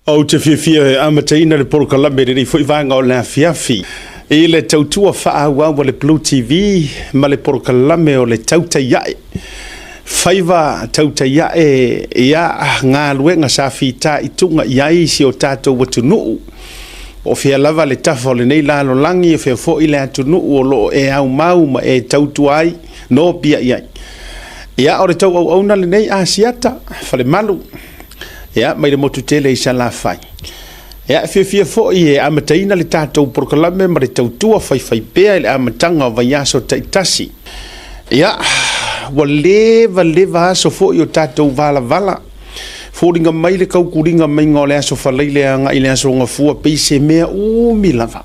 Ou te fiafia e amataina le polokalame i lenei foi vaega o le afiafi i le tautua faaauau a le Blue TV ma le polokalame o le Tautai Ae. Faiva tautai ae ia galuega sa fitaituga i ai si o tatou atunuu. O fea lava le tafa o lenei lalolagi, o fea foi le atunuu o lo o e aumau ma e tautua ai, nopiai ai. Ia, o le tou auauna lenei Asiata Falemalu, ia, mai le motu tele i Salafai. Ia, e fiafia foi e amataina le tatou polokalame ma le tautua faifaipea i le amataga o vaiaso taitasi. Ia, ua leva leva aso foi o tatou valavala. Foliga mai le kaukuliga maiga o le aso Faraile agai i le aso Gafua pei se mea umi lava.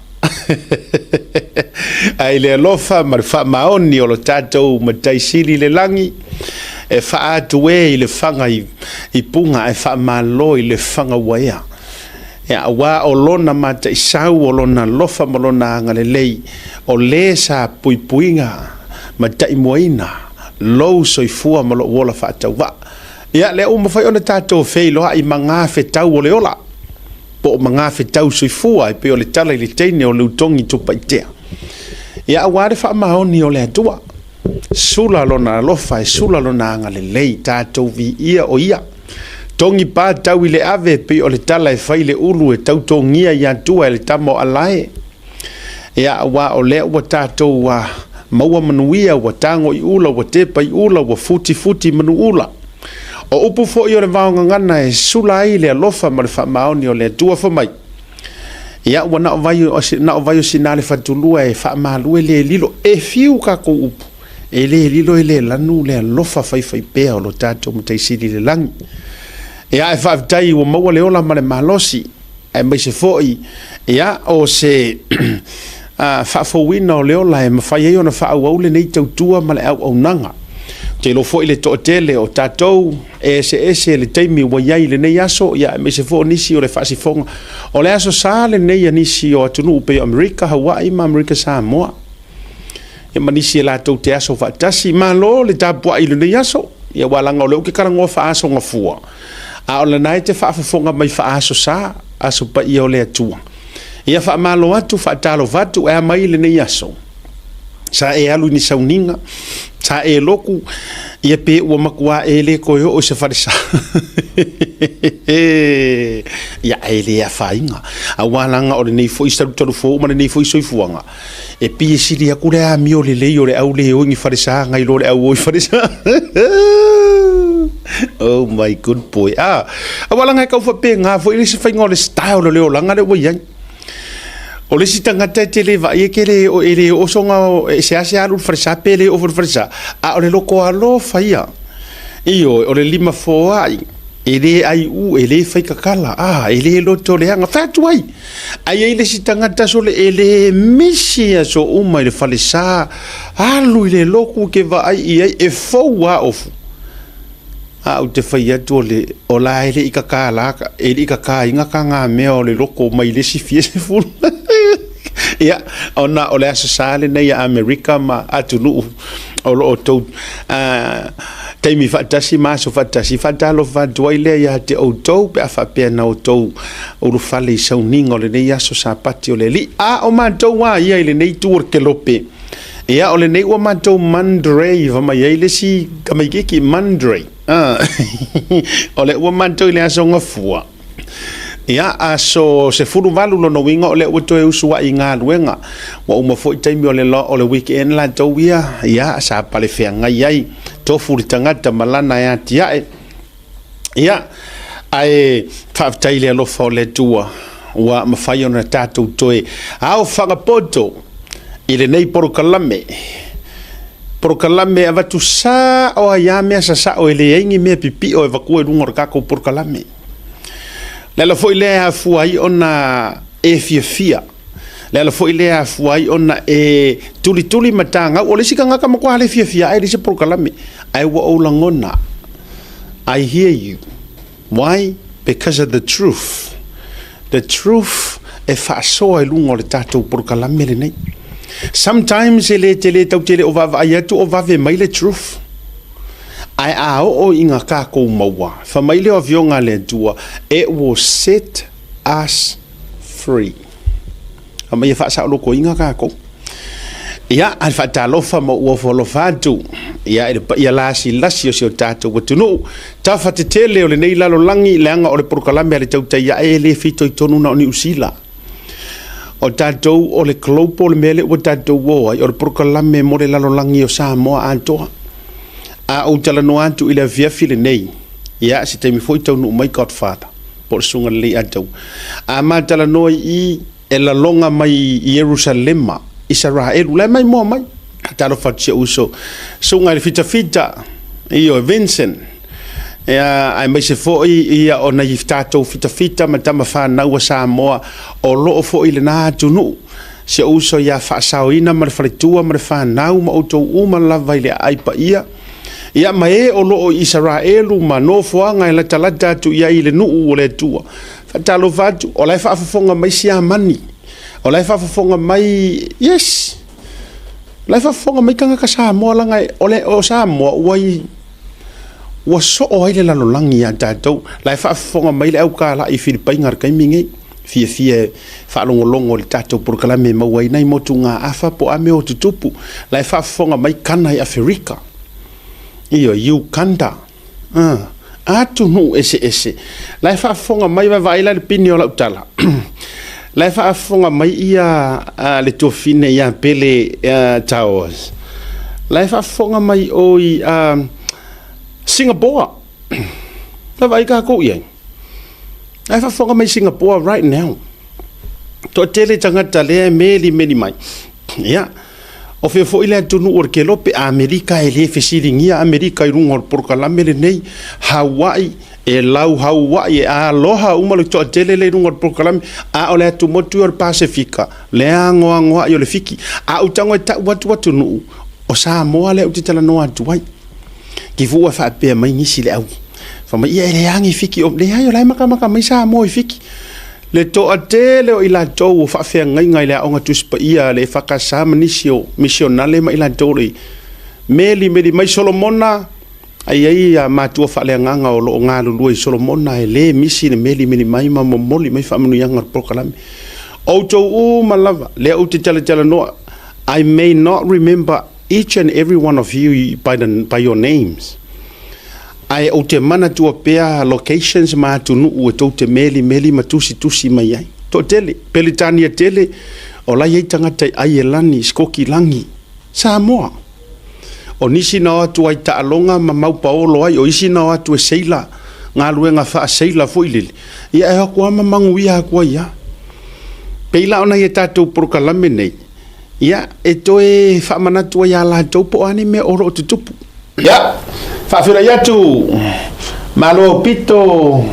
Ae i le alofa ma le faamaoni o lo tatou Matai Sili i le lagi, e faaatu e i le faga i puga ae faamalo i le faga ua ea. Ia, aua o lona mataisau, o lona alofa ma lona agalelei, o le sa puipuiga ma taimuaina lou soifua ma lou ola faatauvaa. Ia, lea ua mafai ona tatou feiloai ma gafetau o le ola, po o magafetau soifua e pei o le tala i le teine o Leutogi Tupaitea. Ia, aua le faamaoni o le Atua, sula lona alofa e sula lona agalelei, tatou viia o ia. Togi pa tau i le ave e pei o le tala e fai le ulu e tautogia i Atua e le tama o Alae. Ia, aua o lea ua tatou maua manuia, ua tago i ula, ua tepa i ula, ua futifuti manuula. O upu foi o le vaogagana e sula ai le alofa ma le faamaoni o le Atua fai mai, Ia, ua na o vai o, na o vai o sina le fatulua e faamalu e le lilo, e fiu tatou upu, e le lilo e le lanu le alofa faifaipea o lo tatou Matai Sili i le lagi. Ia, ae faafetai ua maua le ola ma le malosi, aemaise foi ia o se faafouina o le ola e mafai ai ona faaauau lenei tautua ma le auaunaga. Ou te iloa foi le toatele o tatou e eseese le taimi ua i ai i lenei aso, ia aemaise foi o nisi o le faasifoga. O le aso sa lenei a nisi o atunuu pei o Amerika, Hawaii ma Amerika Samoa. Ia ma nisi e latou te aso faatasi. Malo le tapuai i lenei aso. Ia aua leaga o lea ou te talanoa faa-Aso Gafua, a o lena e te faafofoga mai faa-Aso Sa, Aso Paia o le Atua. Ia faamalo atu, faatalofa atu, e a mai lenei aso? Sa e alu i ni sauniga, sa e loku, ia pe ua matua e le toe oo i se falesa. Ia, e le afaina. Aua leaga o lenei foi talutalufou ma lenei foi soifuaga, e pei e sili atu le amio lelei o le au le o i ni falesa nai lo le au o i falesa. Oh my good boy. Ah, aua leaga e tau faapena foi le isi faiga o le style o le olaga lea ua i ai. O le isi tagata e te le vaai e te le, e le oo sona, e seasea alu i le falesa pe le oo foi i le falesa, a o le loto alofa ia. Ioe, o le lima foai, e le aiu, e le fai tatala, a, e le loto leaga, fai atu ai. Ae i ai le isi tagata sole e le misi aso uma i le falesa, alu i le lotu e te vaai i ai, e fou lava ofu. A ou te fai atu o le, o la e le i kakala, e le i kakaina ka ngā mea o le loko mai le isi fia sefulu. Ia, ona o le Aso Sa lenei a Amerika ma atunuu o lo o tou taimi faatasi ma aso faatasi, faatalofa atu ai lea ia te outou pe a faapea na outou ulufale i sauniga o lenei aso Sapati o le Alii. A o matou lava ia i lenei itu o le kelope, ia o lenei ua matou Monday, fai mai ai le isi tamaitiiti, Monday. O lea ua matou i le aso Gafua. Ia, aso 18 lona uiga o lea ua toe usu ai i galuega. Ua uma foi taimi o le, o le weekend latou ia, ia, sa pale feagai ai, tofu le tagata ma lana e atiae. Ia, ae faafetai i le alofa o le Atua ua mafai ona tatou toe aofagapoto i lenei polokalame. Polokalame e avatu sao ai lava mea sasao e leai ni mea pipio e avatua i luga o le tatou polokalame. Le ala foi lea e afua ai ona e fiafia, le ala foi lea e afua ai ona e tulituli ma tagau. O le isi tagata matua le fiafia ai i le isi polokalame, ae ua ou lagona, I hear you. Why? Because of the truth. The truth e faasoa i luga o le tatou polokalame lenei. Sometimes e le tele tau tele o vaavaai atu o vave mai le truth. Ae a oo ina tatou maua, fai mai le Afioga a le Atua, It will set us free. Fai mai e faasaolotoina tatou. Ia, a le faatalofa ma ou ofo alofa atu, ia, i le paia lasilasi o si o tatou atunuu, tafa tetele o lenei lalolagi, leaga o le polokalame a le Tautai Ae e le fitoitonu na o Niu Sila. O tatou o le global le mea lea ua tatou o ai, o le polokalame mo le lalolagi o Samoa atoa. A ou talanoa atu i le afiafi lenei, ia, se taimi foi taunuu mai Godfather, po o le Susuga Lelei Ataua. A ma talanoa i i, e laloga mai i Ierusalema, Isaraelu, la e maimoa mai. Talofa atu si ou uso, Susuga i le Fitafita, ioe, Vincent, ia, aemaise foi ia o nai tatou fitafita ma tama fanau a Samoa o lo o foi i lena atunuu. Si ou uso ia Faasaoina ma le faletua ma le fanau ma outou uma lava i le aai paia, ia ma e o lo o i Isaraelu ma nofoaga e latalata atu i ai i le nuu o le Atua. Faatalofa atu, o la e faafofoga mai Siamani, o la e faafofoga mai, yes, o la e faafofoga mai tagata Samoa, leaga o, le, o Samoa ua i, ua soo ai le lalolagi ia tatou. La e faafofoga mai le aukala'i i Filipaina i le taimi nei, fiafia e faalogologo i le tatou polokalame e maua ai nai motugaafa po o a mea o tutupu. La e faafofoga mai Kana i Aferika, ioe, Uganda, uh, atunuu eseese. La e faafofoga mai, vaavaai la i le pine o lau tala. La e faafofoga mai ia uh, le tuafine ia Pele uh, Towers. La e faafofoga mai o i uh, Singapore. Vaavaai tatou i ai. La e faafofoga mai Singapore right now. Toatele tagata lea e meli meli mai. Ia, o fea foi le atunuu o le Kelope, Amerika e le fesiligia Amerika i luga o le polokalame lenei, Hawaii, e lau Hawaii, e aloha uma le toatele lea i luga o le polokalame, a o le atumotu ia o le Pasefika, le anoanoai o le Fiki. A ou tago e tau atu atunuu, o Samoa lea ou te talanoa atu ai. Kifua e faapea mai nisi le au. Fai mai, ia e leai ni Fiki o, leai o la e matamata mai Samoa i Fiki. Le toatele o i latou o faafeagaiga i le Aoga Tusi Paia a le EFKS ma nisi o misionale ma i latou o lo o i meli meli mai Solomona, a i ai a matua faaleagaga o lo o galulue i Solomona e le misi le meli meli mai ma momoli mai faamanuiaga o le polokalame. Outou uma lava, lea ou te talatalanoa, I may not remember each and every one of you by, the, by your names. Ae ou te manatua pea locations ma atunuu e tou te melimeli ma tusitusi mai ai. Toatele, Pelitania tele, o la e i ai tagata i Aielani, Sikokilagi, Samoa. O nisi na o atu ai taaloga ma mau paolo ai, o isi na o atu e seila, galuega faaseila foi lele, ia e o atu lava ma manuia atu ai lava. Pei la o nai a tatou polokalame nei, Ia, e toe faamanatu ai iā latou po o a ni mea o lo o tutupu. Ia, faafeiloai atu, Malo Aupito,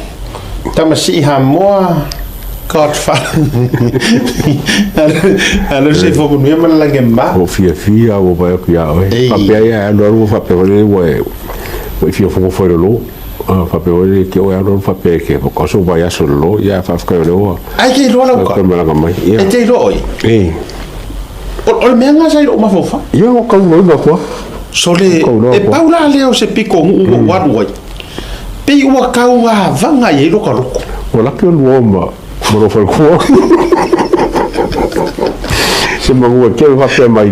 Tamasii Hamoa, Godfather. Alo se fo manuia ma le lagi e mama. Ua fiafia ua vaai atu ia oe. Faapea ia e alu alu ua faapea foi lele ua e ua e fia fofofa i lalo. Faapea foi lele te oe alu alu faapea e te oso vaiaso i lalo. Ia faafetai o lea ua Ae te iloa lau ka. Malaga mai. Ia. E te iloa oe. E. O, o le mea lena sa i lou mafaufau. Ia, ua kau loa atu. Sole, e pau la lea o se piko nuu ua ou alu ai. Pei ua tau avaga i ai loka loko. Ua laki o lua ma ma lou faletua. Se manu e tele faapea mai.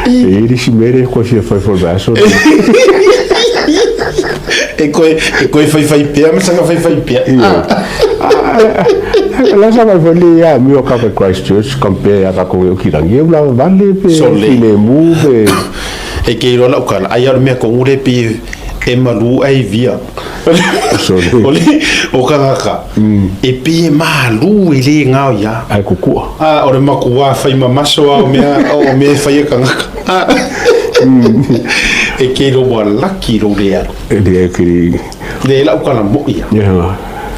E i ai le isi mea lea e koe fia fai fo le vaiaso lenei. E koe, e koe faifai pea ma saga faifai pea. La sa mai foi le ia amio ka Christchurch compare ia tatou e Okirangi e ula vale pe filemu pe E ke iloa lau kala, ai a o le mea kogu le pei e malu ae via. O le o kangaka, e pei e malu e le gao ia. Ae kukua. A, o le makuā fai mamaso a o mea, o mea e fai e kangaka. E ke iloa ua laki lou le alu. E le ke Le lau kala mo'i ia.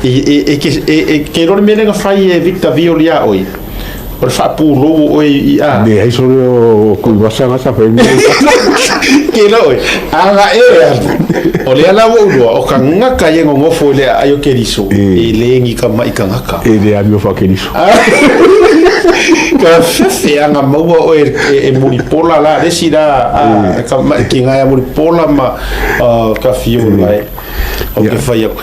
E, e, e, ke, e, e, ke iloa le mea lea na fai e Victor Viol iā oe. O le faapulou o oe i a. Leai sole o Kuivasa na sa fai mai. Ke iloa oe, a ga e alu. O lea la ua ou iloa, o kangaka ia e nonofo i le aai o Keriso, e le ni kamaʻi kangaka. E le amio faa-Keriso. Ka fefe anga maua oe e Mulipola la le isi la a ka mai ki ngai a Mulipola ma ka fio la e o ke fai aku.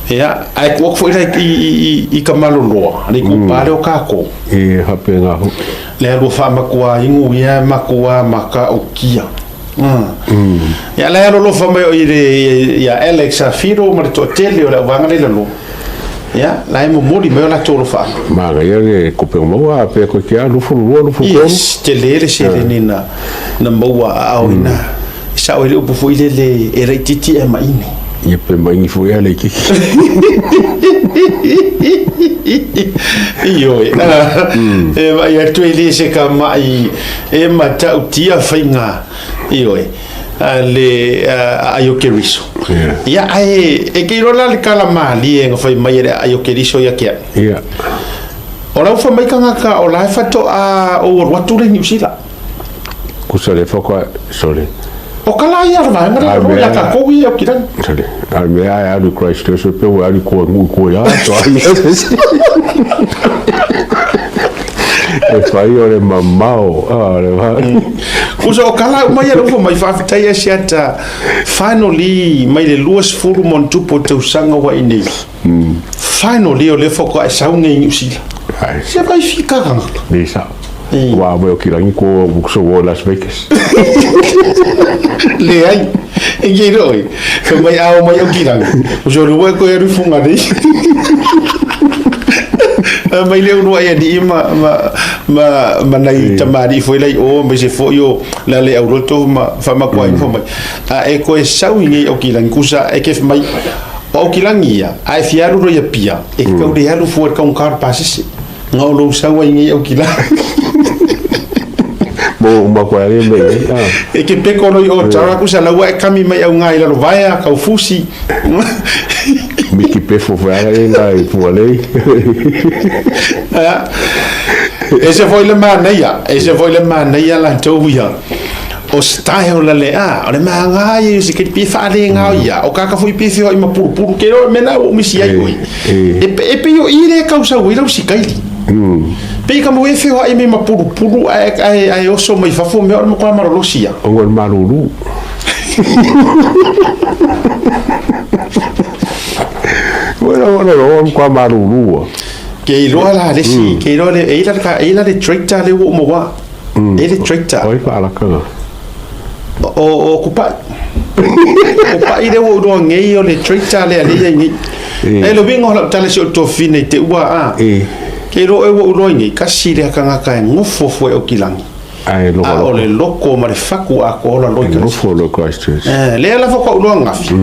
Ia, ai ku aku foi la i ka maloloa, le ku pale o kākou. E hape ngā hu. Le alua whaamakuā ingu ia makuā maka o kia. Ia la e alolofa mai o i le ia Alex a Firo ma le toatele o le auvaega lea i lalo. Ia, la e momoli mai o latou alofaaga. Manaia le kope o maua a pea koe ke a 22, 23. Yes, tele le seleni na maua a ao ina. E sao ai le upu foi lele e laitiiti ae maini. Ia pe maini foi ae laitiiti. Ioe, e vaai atu e le se kamai e matautia faiga, ioe, a le aai o Keriso. Ia, ae e ke iloa la le kala malie na fai mai e le aai o Keriso ia ke ai. Ia. O lau fa mai kangaka o la e fatoa o alu atu le Niu Sila. Kusa le whaka, sorry. O ka la ia la vaenga le ro ia ka kou ia o kirangi. Sorry. A mea ai alu Christchurch, pe ua alu koe ngui koe a, to ai mea. E whai o le mamao, a le wha. Kusa o ka la uma ia le ufa mai whaafetai e siata finally mai le 20 mo tupu o tausaga ua i nei. Finally o le whaka e sau nei Niu Sila. Ai. Se vai fika kangata. Nei sa. Wa mai o kirangi ko so wo Las Vegas. Leai, e ke roi. Fai mai ao mai o kirangi. O so rua ko e rufunga nei. Mai le ulu ai ani ma nai tamari foi lai o me se foi o la le au roto ma fa ma kwa info mai. A e koe sau i nei o kirangi kusa e ke mai o kirangi ia. A e fiaru ro ia pia. E kau le alu fua kaung kar pasese. Nga o lou sau ai nei au ki lagi. Mo uma koe are mei ai. Ah. E ke peko roi o tara kusa laua e kami mai au ngā i lalo vaea, kau fusi. Miki pefo foi ara e nā i pua lei. E se foi le manaia, e se foi le manaia la tau ia. O style la le a, o le maanga ia se ke pi whaale ngā ia, o kaka foi pi whio i mapurupuru, ke roa mena o misi ai oi. E pe o i le kausa ui lau sikaili. Pe ka mo e whio ai me mapurupuru ai oso mai fafo mea o le makoa marolosi ia. O ngol maruru. Wera wera roa makoa maruru. Ke iloa la le si, ke iloa le, e ila le tractor le ua umawa. E le tractor. Oi whaalakanga. O kupai. O pai le ua uroa ngei o le tractor le ale ia ngei. E le wingo hala tale si o tofine te ua a. Ke ro e ua uroa ngei kasi le kangaka e ngofo fue o kilangi. Ai loko. A o le loko ma le faku a ko ola loi. Ngofo lo Christchurch. Le ala fo ko uroa ngafi.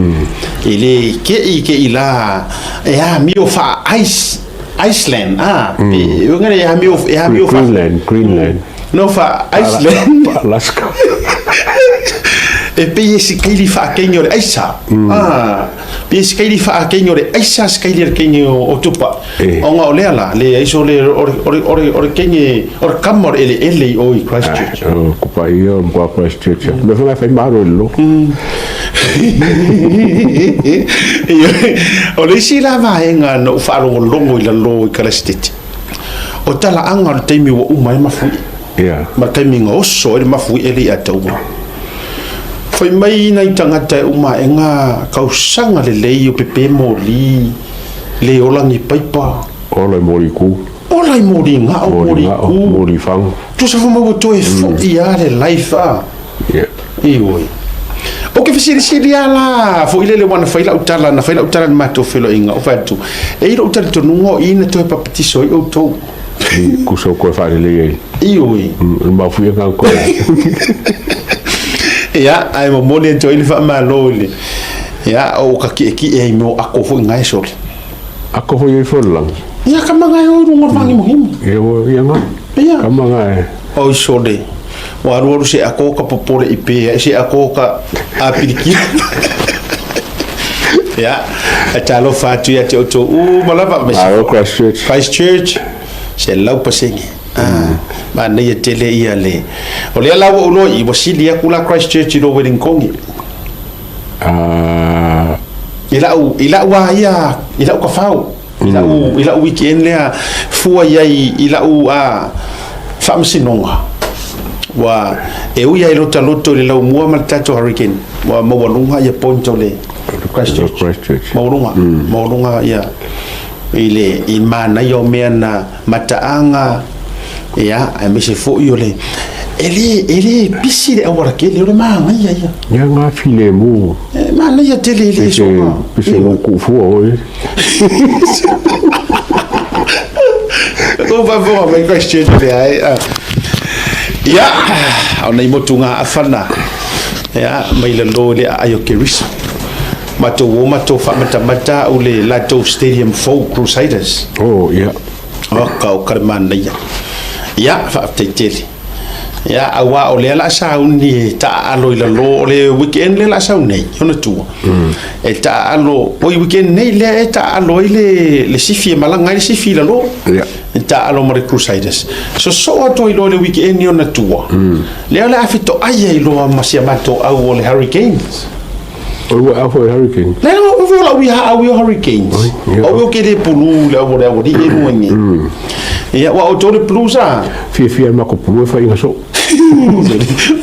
E le ke i ke i la e a mio fa ice Iceland a. E ngare e a mio fa Greenland. No fa Iceland. Alaska. E pei e sikaili whaakenge o le aisa. Pei e sikaili whaakenge o le aisa sikaili le kenge o tupa. O ngā o lea la, le aiso le o le kenge, o le kama o le ele ele i o i Christchurch. Kupa ia o mkua Christchurch. Me whangai whai maro i lo. O le isi la vaenga no whaalongolongo i la lo i Christchurch. O tala anga o le taimi ua uma e mafui. Ma taimi ngā oso e le mafui e le i ataua. Whai mai nai tangata e uma e ngā kausanga le lei o pepe mōli, le olangi paipa. Ola i mōli ku. Ola i mōli ngā o mōli ku. Mōli whango. Tusa wha maua toe fo i a le life a. Ioi. O ke whasirisiri a la, fo i lele wana whaila utala, na whaila utala ni mātou whelo inga, o whaitu. E iro utala tonunga o ina toe papatiso i o tau. Kuso koe whaare lei ai. Ioi. Mawhia ngā koe. Ia, ai mo moni e toi le wha malo ile. Ia, o ka ki e ki e mo ako fo ngai sole. Ako fo i fo lang. Ia ka manga e o runga wangi mo himu. Ia o ia ngā. Ia. Ka manga e. O i sole. O aru aru se ako ka popore i pē, se ako ka apirikia. Ia, a talo whātu ia te oto u malava. Aro Christchurch. Christchurch, se lau pasenge. Ma nei e tele ia le. O lea lau o uloa i wasili aku la Christchurch i lo Wellingtongi. I lau a ia, i lau ka whau. I lau, i lau weekend lea, fua i ai i lau a, faamasinoga. Ua, e ui ai lota loto i le laumua ma le tatou Hurricane, ua maualuga ia point o le Christchurch. Christchurch. Maualuga, maualuga ia i le i manaia o mea na mataaga, ia, aemaise foi o le e le e le pisi le auala tele, o le manaia ia. Ia ngā filemu. E manaia tele e le soga. Pise mo kuufua oe. Ko faafofoga mai Christchurch lea e. Ia, o nei motuga afana. Ia, mai lalo i le aai o Keriso. Matou o matou faamatamata au le latou stadium fou Crusaders. Oh, ia. Oka, o ka le manaia. Ia, faafetai tele. Ia, auā o lea la a sauni e taaalo i lalo o le weekend lea la a sau nei, ona tua. E taaalo, oi weekend nei lea e taaalo ai le, le sifi e malaga ai le sifi i lalo. Ia. E taaalo ma le Crusaders. Sosoo atu ai loa i le weekend i ona tua. Lea o le a fetoai ai loa ma si a matou au o le Hurricanes. O ua au foi Hurricanes. Lea o ua lau ia au ia Hurricanes. O ua ke le pulu le au le au li e lua ni. Ia ua o le Blues a. Fiafia mako pulu e whainga so.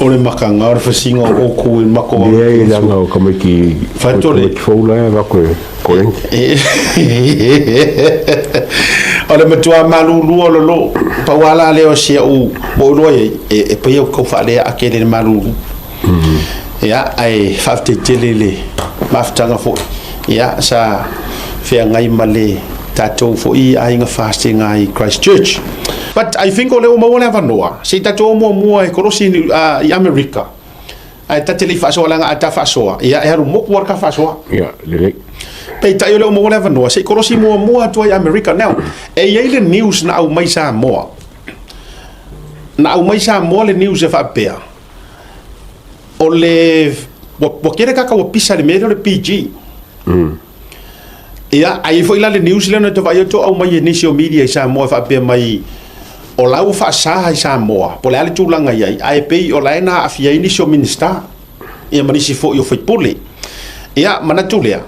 O le makanga o le fasinga o ku e mako. Ia i langa o kamaiti. Fatole. Kamaiti foula e vako e korengi. O le matua malulu o lolo. Pauala leo sia u. O iloa e paia o kau whaalea ake le malulu. Ia, ae faafetai tele i le mafutaga foi, ia, sa feagai ma le tatou foi aiga fasega i Christchurch. But I think o lea ua maua le avanoa, se i tatou o muamua e kolosi i Amerika, ae ta te le i faasoa leaga a ta faasoa, ia, e alu moku lava le ta faasoa. Ia, lelei. Peitai o lea ua maua le avanoa, se i kolosi muamua atu ai i Amerika. Now, e i ai le news na aumai Samoa, na aumai Samoa le news e faapea, O le ua tele tagata ua pisa i le mea lea o le PG. Ia, ae i ai foi la le news lea na toe vaai atu o aumai e nisi o media i Samoa e faapea mai o la ua faasa i Samoa, po o le a le tulaga i ai, ae pei o la e na aafia ai nisi o Minisita, ia ma nisi foi o faipule. Ia, manatu lea,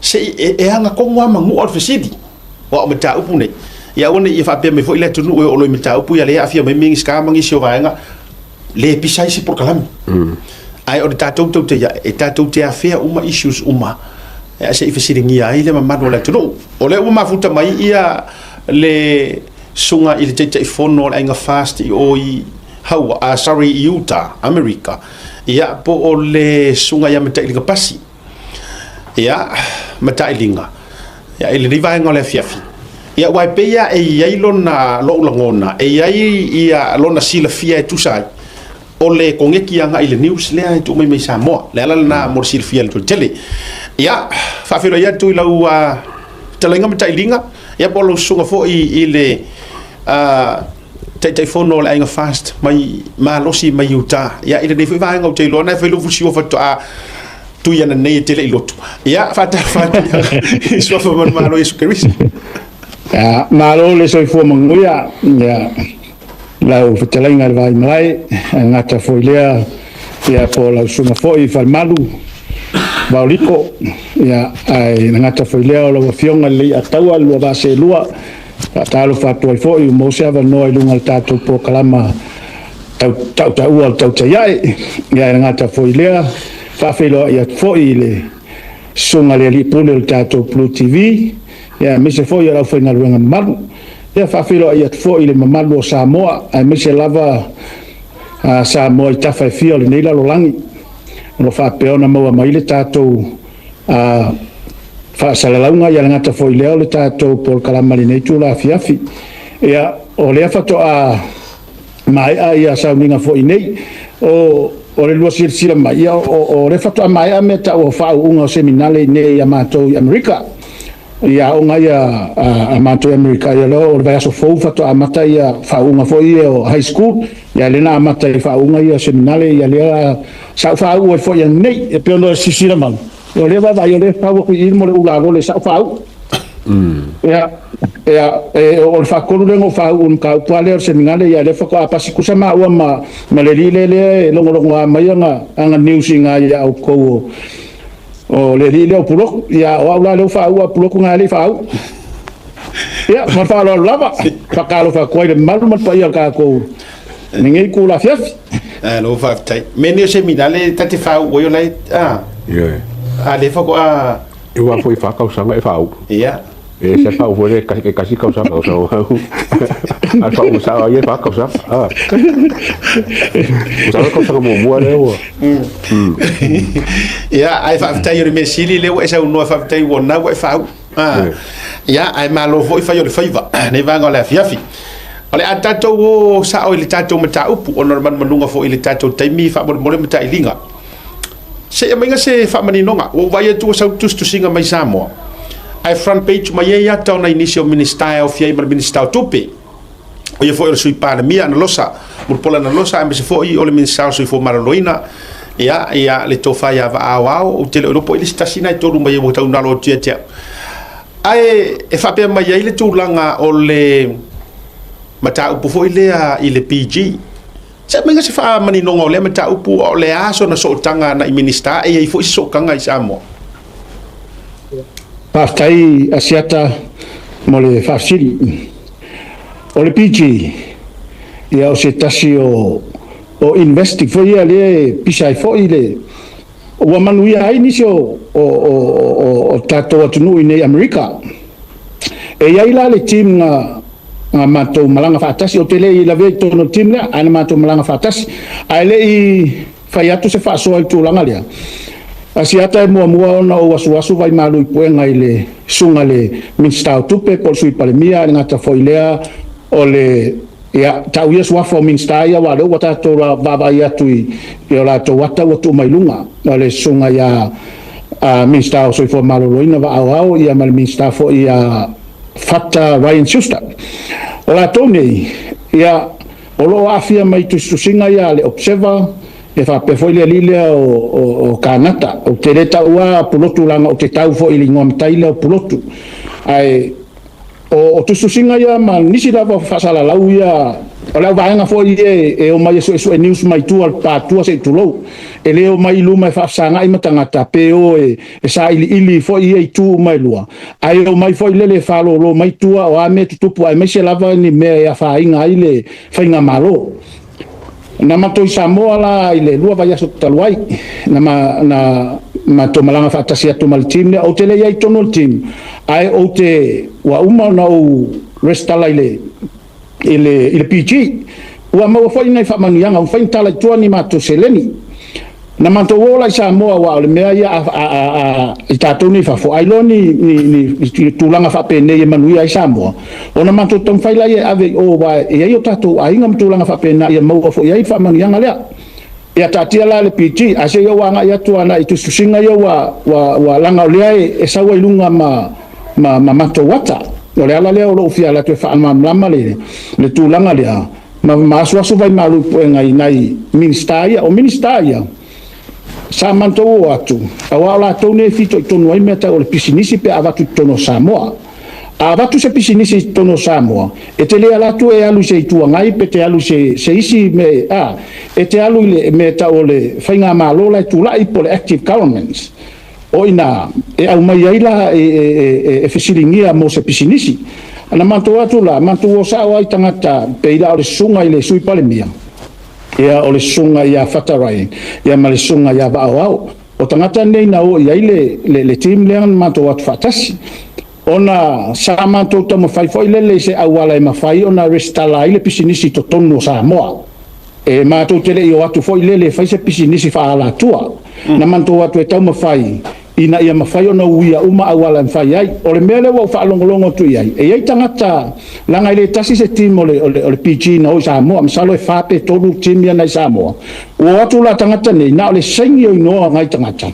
se i e agatonu lava manua o le fesili, aua o mataupu nei, ia aua ne i faapea mai foi le atunuu e oo loa i mataupu ia lea e aafia mai Minisita ma nisi o vaega, le pisa ai se polokalame. Ae o le tatou tou te ia, e tatou te afea uma issues uma e se i fesiligia ai le mamalu o le atunuu. O lea ua mafuta mai ia le susuga i le Taitaifono o le Aiga Fast i o i Haua, sorry i Utah, Amerika, ia po o le susuga ia Matailiga Pasi. Ia, Matailiga, ia, i lenei vaega o le afiafi, ia, aua e pei lava e i ai lona, lou lagona, e i ai ia lona silafia e tusa ai o le koneti agai i le news lea e tuu mai mai Samoa. Le ala lena mo le silafia e le toatele. Ia, faafeiloai atu i lau fetalaiga Matailiga, ia po o lau susuga foi i le Taitaifono o le Aiga Fast mai malosi mai Utah. Ia, i lenei foi vaega ou te iloa na e fai lou fusiua faatoa tui ana nei e tele i lotu. Ia, faatalofa atu i suafa manumalo Iesu Keriso. Ia, malo le soifua manuia, ia, lau fetalaiga i le Vaimalae, e gata foi lea, ia, po o lau susuga foi i Falemalu, Vaoliko, ia, ae gata foi lea o lau Afioga i le Leiataua, le lua vaa seelua, faatalofa atu ai foi ua maua se avanoa i luga o le tatou polokalama tau tautaua o le tautai ae. Ia e le gata foi i lea, faafeiloai atu foi i le susuga i le Alii Pule o le tatou Blue TV, ia aemaise foi o le aufaigaluega mamalu. Ia faafeiloai atu foi i le mamalu o Samoa, aemaise lava Samoa i tafa e fia o lenei lalolagi, o lo o faapea ona maua mai le tatou faasalalauga, ia le gata foi lea o le tatou polokalama i lenei itula afiafi. Ia, o lea faatoa maea ia sauniga foi nei. O, o le lua silasila mai, ia, o, o lea faatoa maea mea tau o faauuga o seminale i nei a matou i Amerika. I aoga ia a matou i Amerika, ia lea o le vaiaso fou faatoa amata ia faauuga foi ia o high school, ia lea na amata i faauuga ia o seminale, ia lea sa ou faauu ai foi ananei, e pei ona silasila mai, o lea vaavaai o lea e fau atu i i mo le ulalole sa ou faauu. Ia, ia, e, o le faatolu lea na ou faauu i le mataupu lava lea o le seminale, ia lea faatoa pasi tusa maua ma, ma le alii lea lea e logologoa mai ana, ana news i ina ia outou o, o le alii lea o Pulotu. Ia, o au la lea ua faauu a Pulotu na e le i faauu. Ia, ma le faaaloalo lava, faatalofa atu ai i le mamalu ma le paia o le tatou lenei itula afiafi. Malo faafetai. Mea nei o seminale ta te faauu ai o la e a. Ioe. A lea faatoa. Aua foi e fa tausaga e faauu. Ia. E se faauu foi le e tasi tausaga tausaga. A faauu sao ai e fa tausaga. Ah. Masalo tausaga muamua lea ua. Ia, ae faafetai o le mea sili lea ua e saunoa faafetai ua na ua e faauu. Ah. Ia, ae malo foi fai o le faiva nei vaega o le afiafi. O le a tatou o sao i le tatou mataupu ona o le manumanuga foi i le tatou taimi faamolemole ma tailiga. Se i aumaiga se faamaninoga, ua ou vaai atu ua sau tusitusiga mai Samoa, ae front page mai ai ata o nai nisi o Minisita e aofia ai ma le Minisita o Tupe, o ia foi o le Sui Palemia Analosa, Mulipola Analosa, aemaise foi o le Minisita o le Soifua Maloloina, ia, ia, le Tofa ia Vaa Aoao, ou te le o iloa po o ai le isi tasi na e tolu mai ai ua tau nalo atu ia te au. Ae e faapea mai ai le tulaga o le mataupu foi lea i le PG. Se aumaiga se faamaninoga o lea mataupu, a o le a sona sootaga agai Minisita, e i ai foi se sootaga i Samoa? Faafetai Asiata mo le faafesili. O le PG, ia o se tasi o o investing foi ia lea e pisa ai foi le ua manuia ai nisi o o o o tatou atunuu i nei Amerika. E i ai la le team na na matou malaga faatasi, ou te le i lavea i totonu o le team lea, ae na matou malaga faatasi. Ae le i fai atu se faasoa i le tulaga lea, Asiata e muamua ona ou asuasu vaimalu i puega i le susuga i le Minisita o Tupe po o le Sui Palemia, ae le gata foi i lea o le Ia, tau ia suafa o Minisita ia aua o lea ua tatou vaavaai atu i o latou ata ua tuu mai luga, o le susuga ia Minisita o Soifua Maloloina Vaaoao ia ma le Minisita foi ia Fata Ryan Schuster. O latou nei, ia, o lo o aafia mai i tusitusiga ia a le Observer, e faapea foi le alii lea o Kanata. Ou te le taua Pulotu leaga ou te tau foi i le igoa matai lea o Pulotu. Ae o tusitusiga ia ma nisi lava o faasalalau ia, o le auvaega foi ia e omai e suesue news mai tua o le patua se i tulou. E le omai i luma e faafesagai ma tagata pe o e sailiili foi ia itu uma e lua, ae omai foi lele e faalolo mai tua o a mea e tutupu, aemaise lava ni mea e afaina ai le faigamalo. Na matou i Samoa la i le 2 vaiaso talu ai, na na matou malaga faatasi atu ma le team lea. Ou te le i ai i totonu o le team, ae ou te ua uma ona ou resitala i le i le i le PG. Ua maua foi nai faamanuiaga, ua mafai ona tala i tua ni matou seleni. Na matou o la i Samoa aua o le mea ia a i tatou nei i fafo, a iloa ni ni tulaga faapenei e manuia ai Samoa, ona matou taumafai laia e ave i o, aua e i ai o tatou aiga ma tulaga faapena ia maua foi ai le faamanuiaga lea. Ia taatia la le PG, ae se i ou agai atu agai i tusitusiga ia ua ua ua leaga o lea e sau ai i luga ma ma ma matou ata. O le ala lea o lou fia alu atu e faamalamalama le le tulaga lea ma ma asuasu vaimalu i puega i nai Minisita ia. O Minisita ia sa matou o atu, aua o latou nei e fitoitonu ai mea tau o le pisinisi pe a avatu i totonu o Samoa. A avatu se pisinisi i totonu o Samoa, e te le ala atu e alu i se Itu Agai pe te alu i se, se isi mea, a, e te alu i le mea e tau o le faigamalo la e tulai po o le active government. O i ina e aumai ai la e fesiligia mo se pisinisi. Na matou atu la, matou o sao ai tagata pei la o le susuga i le Sui Palemia, ia o le susuga ia Fata Ryan, ia ma le susuga ia Vaaoao. O tagata nei na o i ai le team lea na matou o atu faatasi. Ona sa matou taumafai foi lele i se auala e mafai ona resitala ai le pisinisi i totonu o Samoa. E matou te le i o atu foi lele e fai se pisinisi faaalatua. Na matou o atu e taumafai ina ia mafai ona uia uma auala e mafai ai. O le mea lea ua ou faalogologo atu i ai, e i ai tagata, leaga e le tasi se team o le, o le, o le PG na o i Samoa, masalo e 4 pe 3 team ia na i Samoa. Ua o atu la tagata nei, na o le saini o igoa o nai tagata,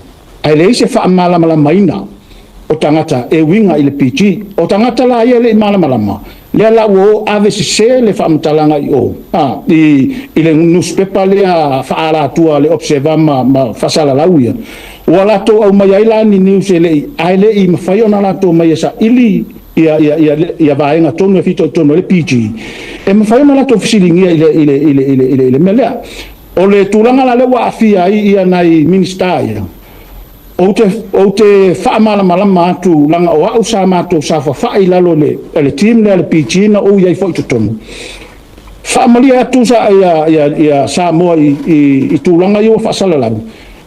ae leai se faamalamalamaina o tagata e uiga i le PG. O tagata la ia e le i malamalama, lea la ua o ave sese le faamatalaga i o, a, i le nusipepa lea faaalatua a le Observer ma faasalalau ia. Ua latou aumaia ai la ni news e le i, ae le i mafai ona latou aumaia e saili ia vaega tonu e fitoitonu ai le PG, e mafai ona latou fesiligia i le mea lea. O le tulaga la lea ua aafia ai nai Minisita ia, Ou te, ou te faamalamalama atu leaga o au sa matou saofafai i lalo i le, le team lea a le PG na ou i ai foi i totonu. Faamalie atu sa, ia, ia, ia Samoa i, i, i tulaga ia ua faasalalau.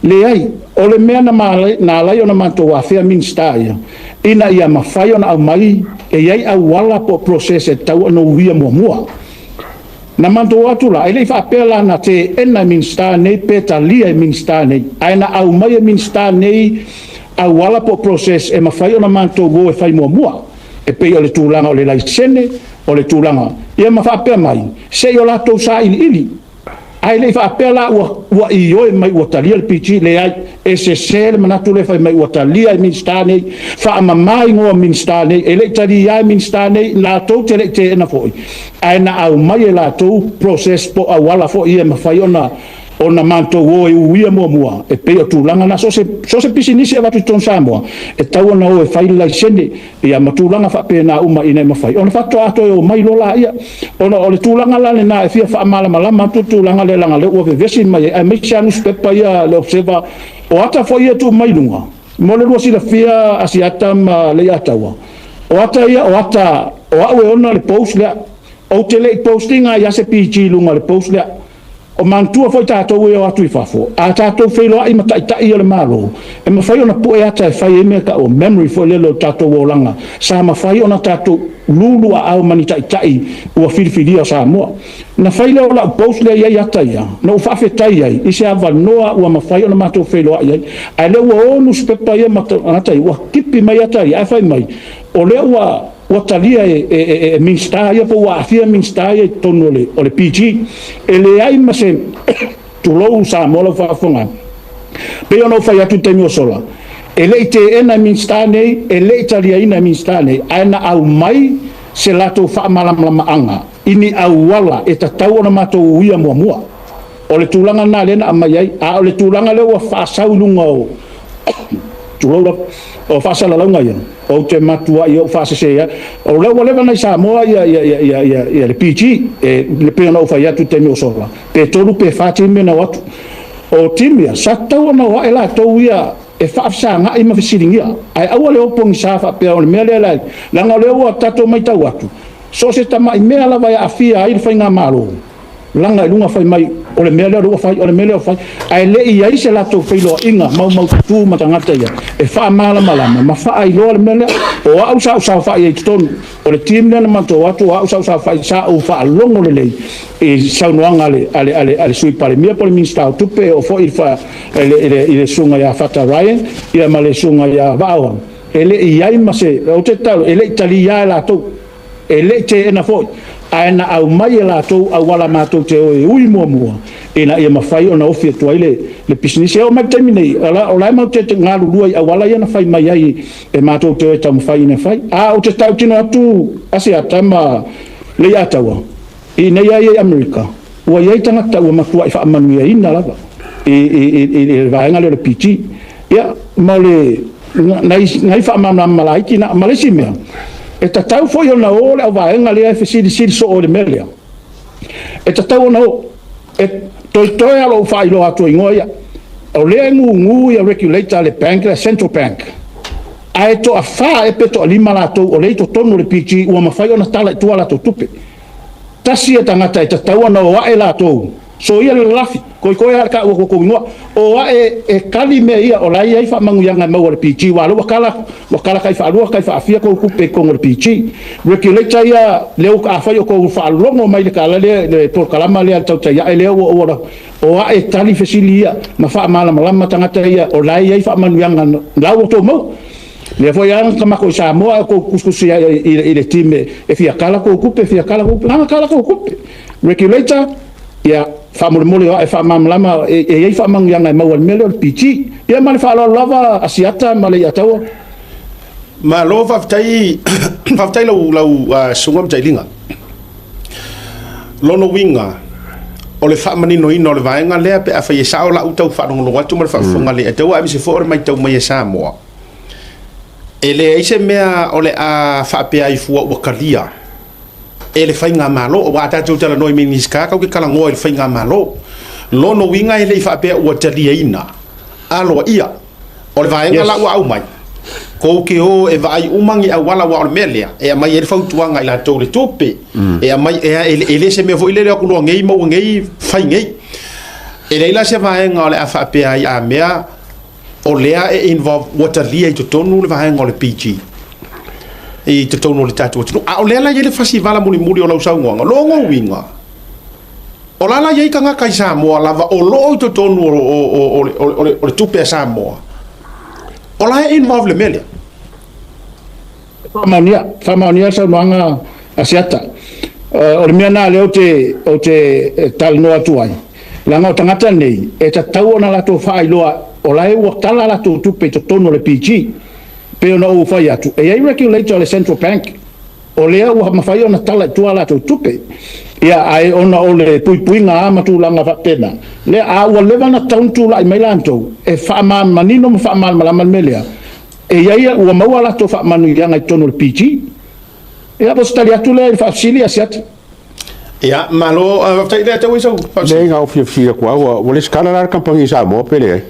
Leai, o le mea na, na ala ai ona matou afea Minisita ia, ina ia mafai ona aumai e i ai auala po o process e tatau ona uia muamua. Na matou o atu la, e le i faapea la na teena e Minisita nei pe talia e Minisita nei, ae na aumai e Minisita nei auala po o process e mafai ona matou o e fai muamua, e pei o le tulaga o le laisene, o le tulaga, ia ma faapea mai, se i o latou sailiili. Ae le i faapea la ua, ua ioe mai ua talia le PG, leai, e sese le manatu lea fai mai ua talia e Minisita nei, faamama igoa o Minisita nei, e le i talia e Minisita nei, latou te le i teena foi, ae na aumai e latou process po o auala foi ia e mafai ona ona matou o e uia muamua, e pei o tulaga na. So o se, so o se pisinisi e avatu i totonu o Samoa, e tatau ona o e fai le laisene, ia ma tulaga faapena uma ina ia mafai ona faatoa toe omai loa laia. Ona o le tulaga la lena e fia faamalamalama atu le tulaga lea leaga o lea ua vevesi mai ai, aemaise lava nusipepa ia le Observer, o ata foi ia e tuu mai i luga, mo le lua silafia Asiata ma Leiataua, o ata ia o ata o au e ona le post lea. Ou te le i post ina ai lava se PG i luga o le post lea. O manatua foi tatou e o atu i fafo, a tatou feiloai ma taitai o le Malo, e mafai ona pue ata e fai ai mea e tau o memory foi lele o le tatou olaga, sa mafai ona tatou lulu aao ma ni taitai ua filifilia o Samoa. Na fai lea o lau post lea e i ai ata ia, na ou faafetai ai i se avanoa ua mafai ona matou feiloai ai. Ae lea ua o nusipepa ia ma tagata ia, ua tipi mai ata ia, ae fai mai, o lea ua ua talia e, e, e, e Minisita ia po ua aafia Minisita ia i totonu o le, o le PG. E leai ma se tulou Samoa lau faafofoga. Pei ona ou fai atu i le taimi ua sola, e le i teena e Minisita nei, e le i taliaina e Minisita nei, ae na aumai se latou faamalamalamaga i ni auala e tatau ona matou uia muamua. O le tulaga lena lea na aumai ai, a o le tulaga lea ua faasau i luga o tulou lava, o faasalalauga ia, ou te matuai ou faasese ai. O lea ua leva na i Samoa ia, ia, ia, ia, ia, ia le PG, e, le pei ona ou fai atu i le taimi ua sola, pe 3 pe 4 timi na o atu. O timi ia, sa tatau ona o ae latou ia e faafesagai ma fesiligia, ae aua le o pogisa faapea o le mea lea, leaga o lea ua tatou matau atu, so o se tamai mea lava e aafia ai le faigamalo, laga i luga fai mai o le mea lea ua fai, o le mea lea ua fai, ae le i i ai se latou feiloaiga maumaututu ma tagata ia e faamalamalama ma faailoa le mea lea. O au sa ou saofai ai i totonu o le team lea na matou o atu, o au sa ou saofai, sa ou faalogo lelei i saunoaga a le, a le, a le, a le Sui Palemia po o le Minisita o Tupe, e oo foi i le, i le susuga ia Fata Ryan ia ma le susuga ia Vaaoa. E le i i ai ma se, ou te tatalo, e le i talia e latou. E le i teena foi, ae na aumai e latou auala matou te o e ui muamua ina ia mafai ona ofi atu ai le, le pisinisi. E oo mai le taimi nei, o la, o la e matou te galulue i auala ia na fai mai ai e matou te o e taumafai ina fai. A ou te tautino atu Asiata ma Leiataua, i inei lava ia i Amerika, ua i ai tagata ua matuai faamanuiaina lava i, i, i, i le vaega lea o le PG. Ia, ma o le, nai, nai faamalamalama laiti na. Ma le isi mea, e tatau foi ona o le auvaega lea e fesilisili soo i le mea lea. E tatau ona o. E toetoe lava lou faailoa atu o igoa ia. O lea e gugu ia regulator a le bank, le Central Bank, ae toafa ea pe toalima latou o lea i totonu o le PG ua mafai ona tala i tua a latou tupe. Tasi ia tagata e tatau ona o ae latou, soia le lalafi, koikoi lava le taua o tou igoa, o ae e kali mea ia o la e i ai faamanuiaga e maua e le PG, aua o lea ua kala, ua kala tai faalua tai faafia tou tupe i totonu o le PG. Regulator ia, lea ua, afai o tou faalogo mai i le tala lea, le polokalama lea a le Tautai Ae lea ua ou o ae tali fesili ia ma faamalamalama tagata ia o la e i ai faamanuiaga la ua outou maua. Lea foi lava na matou i Samoa ae outou tusitusi ai i le team e fia kala tou tupe, fia kala tou tupe, na kala tou tupe. Regulator, ia faamolemole o ae faamalamalama e i ai faamanuiaga e maua i le mea lea o le PG. Ia ma le faaaloalo lava Asiata ma Leiataua. Malo faafetai, faafetai lau lau susuga Matailiga. Lona uiga, o le faamaninoina o le vaega lea pe afai e sao lau tau faalogologo atu ma le faafofoga mm. le ataua aemaise foi o le matau mai e Samoa. E leai se mea o le a faapea ai fua ua talia e le faigamalo, aua a tatou talanoa i Minisita, tatou te talanoa i le faigamalo. Lona uiga e le i faapea ua taliaina aloaia. O le vaega la ua aumai, kou te o e vaai uma ni auala aua o le mea lea e aumai ai le fautuaga i latou le tupe, e aumai, e le se mea foi lele o atu loa nei maua nei, fai nei. E leai la se vaega o le a faapea ai a mea o lea e involve ua talia i totonu le vaega o le PG i totonu o le tatou atunuu. A o lea la e i ai le fasivala mulimuli o lau saunoaga, lona uiga, O la la i ai tagata i Samoa lava o lo o i totonu o le tupe a Samoa, o la e involve le mea lea. Faamaonia, faamaonia le saunoaga a Siata. O le mea lena lea ou te, ou te talanoa atu ai, leaga o tagata nei, e tatau ona latou faailoa o la e ua tala a latou tupe i totonu o le PG. E pei ona ou fai atu, e i ai regulator o le Central Bank, O lea ua mafai ona tala i tua a latou tupe, ia, ae ona o le puipuiga lava ma tulaga faapena, lea, a ua leva ona tatau ona tulai mai latou e faamanino ma faamalamalama le mea lea, e i ai, ua maua a latou faamanuiaga i totonu o le PG. Ia, po o se tali atu lea i le faafesili a Siata. Ia, malo, faafetai lea tau ai sau faafesili. Leai, na ou fia fesili atu lava, ua lesitala la le kamupani i Samoa pe leai?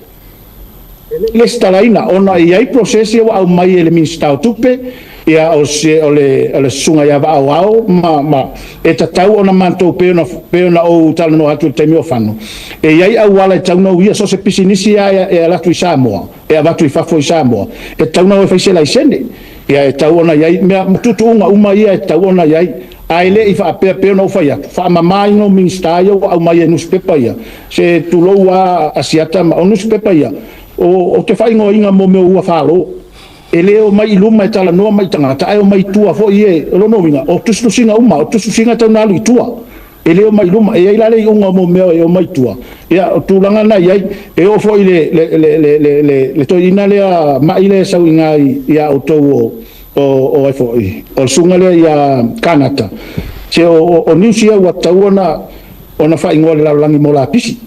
E le i lesitalaina ona e i ai process ia ua aumai e le Minisita o Tupe, ia o se o le o le Susuga ia Vaaoao ma ma e tatau ona matou pei ona pei ona ou talanoa atu i le taimi o Fano, e i ai auala e tatau ona uia so o se pisinisi lava e alu atu i Samoa, e avatu i fafo i Samoa, e tatau ona o e fai se laisene. Ia e tatau ona i ai mea tuutuuga uma ia e tatau ona i ai. Ae le i faapea pei ona ou fai atu, faamama igoa o Minisita ia ua aumai e nusipepa ia, se tulou lava Asiata ma o nusipepa ia, o ou te faaigoaina mo mea o ua falo. E le omai i luma e talanoa mai i tagata, ae omai i tua foi ia. O lona uiga, o tusitusiga uma, o tusitusiga e tatau ona alu i tua, e le omai i luma. E i ai la le iuga o mo mea e omai i tua, ia o tulaga na e i ai. E oo foi i le, le, le, le, le, le, le toeaina lea ma'i lea e sau i ina ia outou o, o ai foi, o le susuga lea ia Kanata, se o, o news ia ua tatau ona, ona faaigoa i le lalolagi mo lapisi.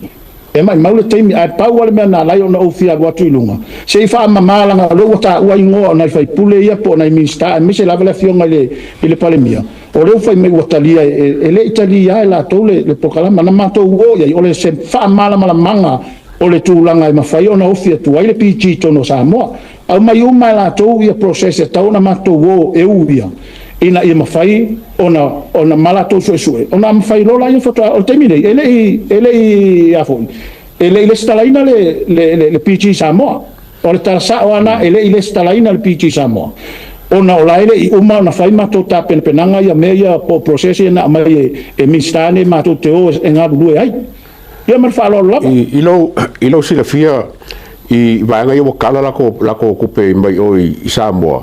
E maimau le taimi, ae pau lava le mea na ala ai ona ou fia alu atu i luga, se i faamama leaga o lea ua taua igoa o nai faipule ia po o nai Minisita aemaise lava le Afioga i le, i le Palemia, o lea ua fai mai ua talia, e, e le i talia e latou le, le polokalama. Na matou o i ai, o le se faamalamalamaga o le tulaga e mafai ona ofi atu ai le PG i totonu o Samoa. Aumai uma e latou ia process e tatau ona matou o e uia ina ia mafai ona ona ma latou suesue ona mafai loa laia faatoa o le taimi nei e le i e le i a foi e le i lesitalaina le le le PG Samoa. O le tala sao lava lena e le i lesitalaina le PG Samoa ona o la e le i uma ona fai matou tapenapenaga ia mea ia po o process ia na aumai e e Minisita nei matou te o e galulue ai. Ia ma le faaaloalo lava. I lou, i lou silafia i vaega ia ua kala latou, latou tupe mai o i Samoa,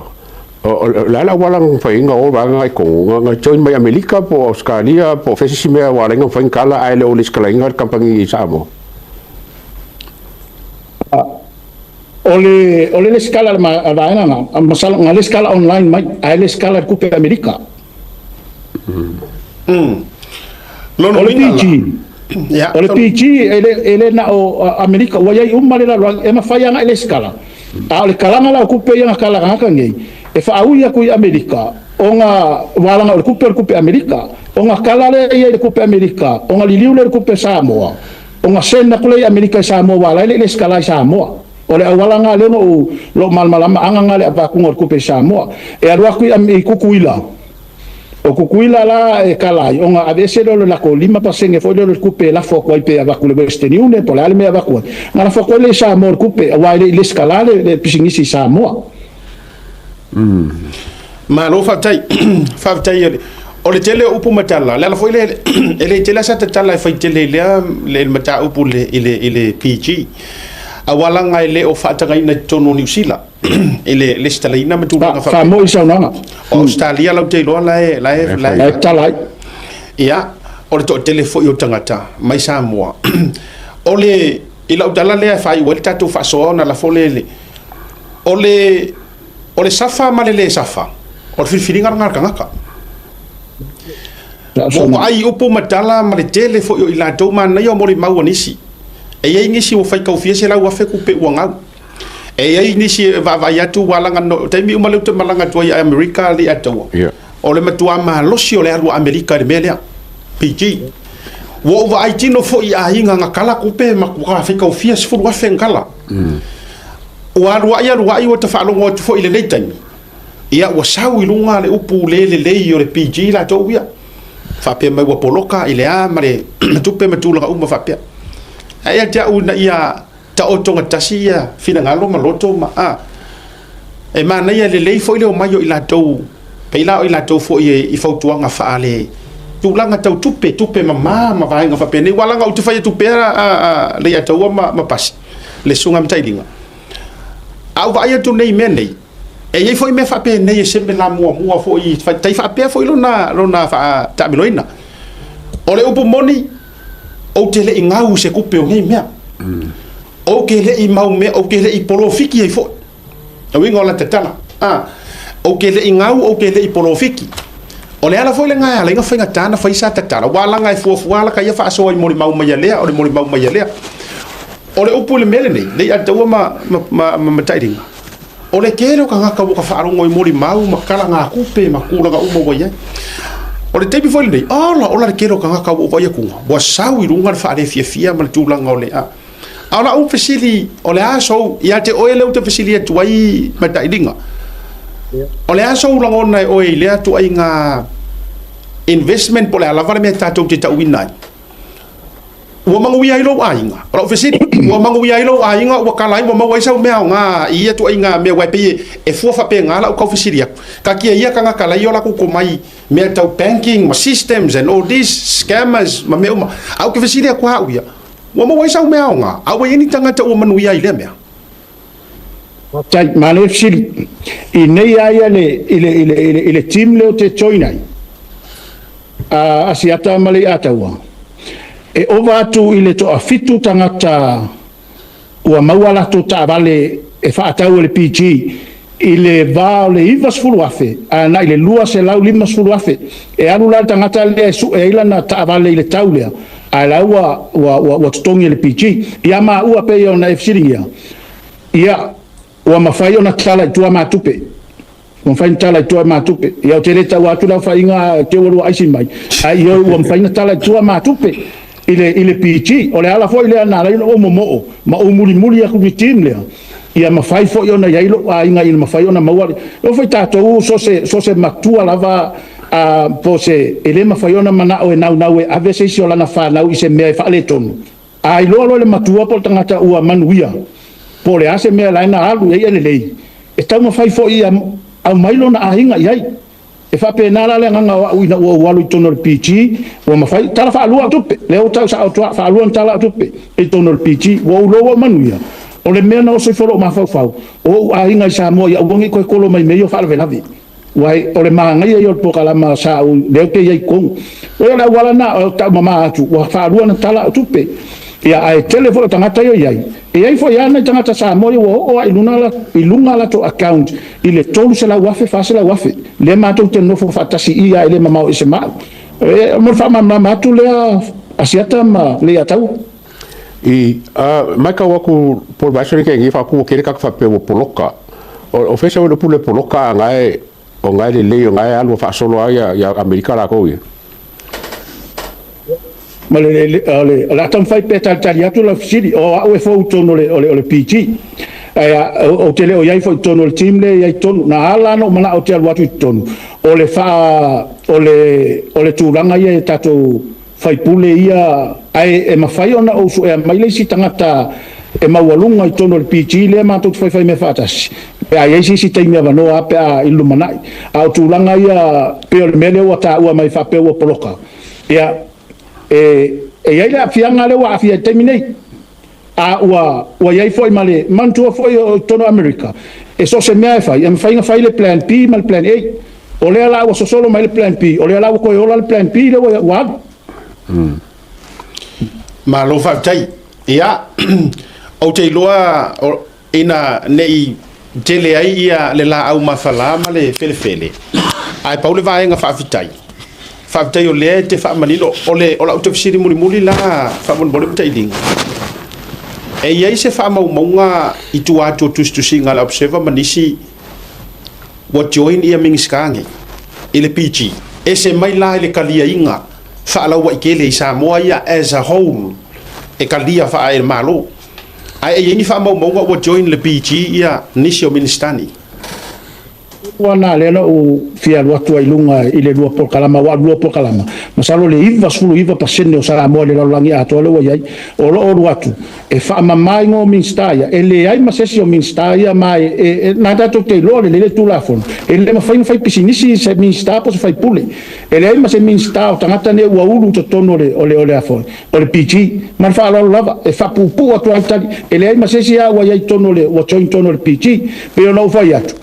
o le a le auala na mafai ai ona o vaega na i totonu? Na, na join mai Amerika po o Ausetalia po o fea se isi mea ua ala ai ona mafai ona kala ae le o lesitalaina le kamupani i Samoa? O le, o le lesitala a le vaega na, masalo na lesitala online mai, ae lesitala i le tupe Amerika. Lona O le uiga la. PG, Ia, o le PG e le, e le na o Amerika, ua i ai uma le lalolagi, e mafai lava ona e lesitala. A o le kalaga la o tupe ia na kala tagata nei, e faaui atu i Amerika, ona ua laga o le tupe o le tupe Amerika. Ona kala lea i ai i le tupe Amerika, ona liliu lea i le tupe Samoa, ona send atu lea i Amerika i Samoa, aua o la e le i lesitala i Samoa. O le auala lena lea na ou lou malamalama aga lena le avatuga o le tupe i Samoa. E alu atu i, i Kukuila, O Kukuila la e kala ai, ona aveese lea o le latou 5% foi lea o le tupe e lafo atu ai pe avatu i le Western Union po o le a le mea e avatu ai, ona lafo atu ai lea i Samoa o le tupe, aua e le i lesitala le, le pisinisi i Samoa. Malo faafetai. Faafetai e o le tele o upu ma tala, le ala foi lea e le tele lava sa tatala e fai tele i lea le mataupu i le, i le, i le PG. Aua leaga e le o faatagaina i totonu o Niu Sila i le lesitalaina ma tulaga faapena. Faamoi saunoaga. O Ausetalia lau te iloa la e, la e, la e tala ai. Ia, o le toatele foi o tagata mai Samoa. O le, i lau tala lea e faaiu ai le tatou faasoa ona lafo lea i le, o le, o le safa ma le le safa, o le filifiliga lena a le tagata. Ua ou vaai i upu ma tala ma le tele foi o i latou manaia o molimau a nisi. E i ai nisi ua faitau fia 100,000 tupe ua gau. E i ai nisi e vaavaai atu ua alaga no, taimi uma lea ou te malaga atu ai i Amerika alii ataua. O le matua malosi o le alu a Amerika i le mea lea. PG. Ua ou vaai tino foi i aiga na kala tupe ma faitau fia 10,000 na kala. Ua alu ai alu ai ua ta faalogo atu foi i lenei taimi, ia ua sau i luga le upu le lelei o le PG latou ia, faapea mai ua poloka i le a ma le tupe ma tulaga uma faapea. Ae ia te au ina ia taoto gatasi ia finagalo ma loto ma a, e manaia lelei foi le omai o i latou, pei la o i latou foi i fautuaga faale tulaga tau tupe, tupe mama ma vaega faapenei, aua leaga ou te fai atu pea a Leiataua ma Pasi, le susuga Matailiga. A ou vaai atu nei i mea nei, e i ai foi mea faapenei e semela muamua foi, tai faapea foi lona faataamiloina. O le upu moni, ou te le i gau i se tupe o nei mea. Ou te le i mau mea, ou te le i polofiki ai foi. O uiga o la tatala. A, ou te le i gau, ou te le i polofiki. O le ala foi lena e ala ai ona faigata ona fai sa tatala, aua leaga e fuafua laka ia faasoa i molimau mai a lea, o le molimau mai a lea. O le upu i le mea lenei, le i ataua ma matailiga, o le tele o tagata ua ka faalogo i molimau ma talagatupe ma tulaga uma ua i ai. O le taimi foi lenei, ola ola le tele o tagata ua ou vaai atuga, ua sau i luga le faalefiafia ma le tulaga o le a. A o lau fesili, o le a sou, ia te oe lea ou te fesili atu ai Matailiga, o le a sou lagona e oe i lea ituaiga investment po o le a lava le mea tatou te tauina ai? Ua manuia ai lou aiga? O lau fesili, ua manuia ai lou aiga, ua kala ai, ua maua ai sau mea aoga i ia ituaiga mea, aua e pei e fua faapena lau tau fesili atu. Taatia ia tagata la e o latou tomai mea tau banking ma systems and all this, scammers ma mea uma. Ae ou te fesili atu lava au ia, ua maua ai sau mea aoga, a ua i ai ni tagata ua manuia ai i lea mea? Faafetai, manaia fesili. I nei lava ia i le, i le, i le, i le team lea ou te join ai, a Asiata ma Leiataua, e ova atu i le toafitu tagata ua maua a latou taavale e faatau e le PG i le va o le $90,000 agai i le $250,000. E alu la le tagata lea e sue ai lana taavale i le tau lea, ae la ua, ua, ua, ua totogi e le PG. Ia maua pei ona e fesiligia, ia, ua mafai ona tala i tua ma tupe. Ua mafai ona tala i tua ma tupe. Ia, ou te le taua atu le aofaiga te ua lua aisi mai, ae ioe ua mafai ona tala i tua ma tupe i le PG. O le ala foi lea na ala ai ona ou momoo ma ou mulimuli atu i le team lea, ia mafai foi ona i ai lou aiga ina mafai ona maua. E oo foi tatou so se matua lava a, po se, e le mafai ona manao e naunau e ave se isi o lana fanau i se mea e faaletonu. A iloa loa le matua po o le tagata ua manuia, po o le a se mea la e na alu i ai e lelei, e taumafai foi ia aumai lona aiga i ai. E faapena la le agaga o au ina ua ou alu i totonu o le PG, ua mafai, tala faalua au tupe, lea ua tau sao atu lava, faalua ona tala au tupe i totonu o le PG. Ua ou iloa ua ou manuia, o le mea na oso ifo lou mafaufau, o ou aiga i Samoa ia aua ne i toe kolo mai mea ia o faalavelave. Aua o le manaia ia o le polokalama sa ou, lea ou te i ai i totonu. O le auala lena o taumama atu, ua faalua ona tala au tupe. Ia, ae tele foi o tagata ia e i ai, e i ai foi lava nai tagata Samoa ia ua oo lava i luga latou account i le $300,000, $400,000. Lea matou te nofo faatasi i i lava e le mamao ese ma au. E mo le faamalamalama atu lea Asiata ma Leiataua. I matau atu po o le vaiaso lenei faatu ua tele tagata faapea ua poloka. O fea sau ai le upu le poloka a na e o na e lelei o na e alu faasolo lava ia Amerika latou ia. Ma o le a taumafai pea e talitali atu lau fesili, o au e fou i totonu o le PG. Ae ou te le o i ai foi i totonu o le team lea e i ai i totonu. Na ala ona ou manao ou te alu atu i totonu, o le faa, o le tulaga ia i tatou faipule ia, ae e mafai ona ou suea mai le isi tagata e maualuga i totonu o le PG lea matou te faifai mea faatasi, pe a i ai se isi taimi avanoa pe a i le lumanai. A o tulaga ia pei o le mea lea ua taua mai faapea ua poloka, ia, e i ai le aafiaga lea ua aafia i le taimi nei. A ua i ai foi ma le manatua foi o totonu o Amerika, e so o se mea e fai, e mafai ona fai le plan B ma le plan A. O lea la ua sosolo mai le plan B, o lea la ua toe ola le plan B lea ua alu. Malo faafetai. Ia, ou te iloa ina ne i tele ai ia le laau mafala ma le felefele, ae pau le vaega faafetai. Faafetai o lea e te faamanino. O lau fesili mulimuli la faamolemole Matailiga. E i ai se faamaumauga i tua atu o tusitusiga a le Observer ma nisi ua join ia Minisita nei i le PG? Ese mai la i le taliaiga faalauaitele i Samoa ia as a whole e talia faa e le Malo. Ae e i ai ni faamaumauga ua join le PG ia nisi o Minisita nei? Ua na lea na ou fia alu atu ai i luga i le lua polokalama, aua o le lua polokalama, masalo le 99% o Samoa i le lalolagi atoa lea ua i ai, o lo o alu atu e faamama igoa o Minisita ia. E leai ma se isi o Minisita ia, ma e na tatou te iloa lelei le Tulafono, e le mafai ona fai pisinisi se Minisita po o se sui usufono. E leai ma se Minisita o tagata nei ua ulu i totonu o le o le PG. Ma le faaaloalo lava, e faapuupuu atu ai le tali, e leai ma se isi lava ua i ai i totonu o le, ua join totonu o le PG. E pei ona ou fai atu,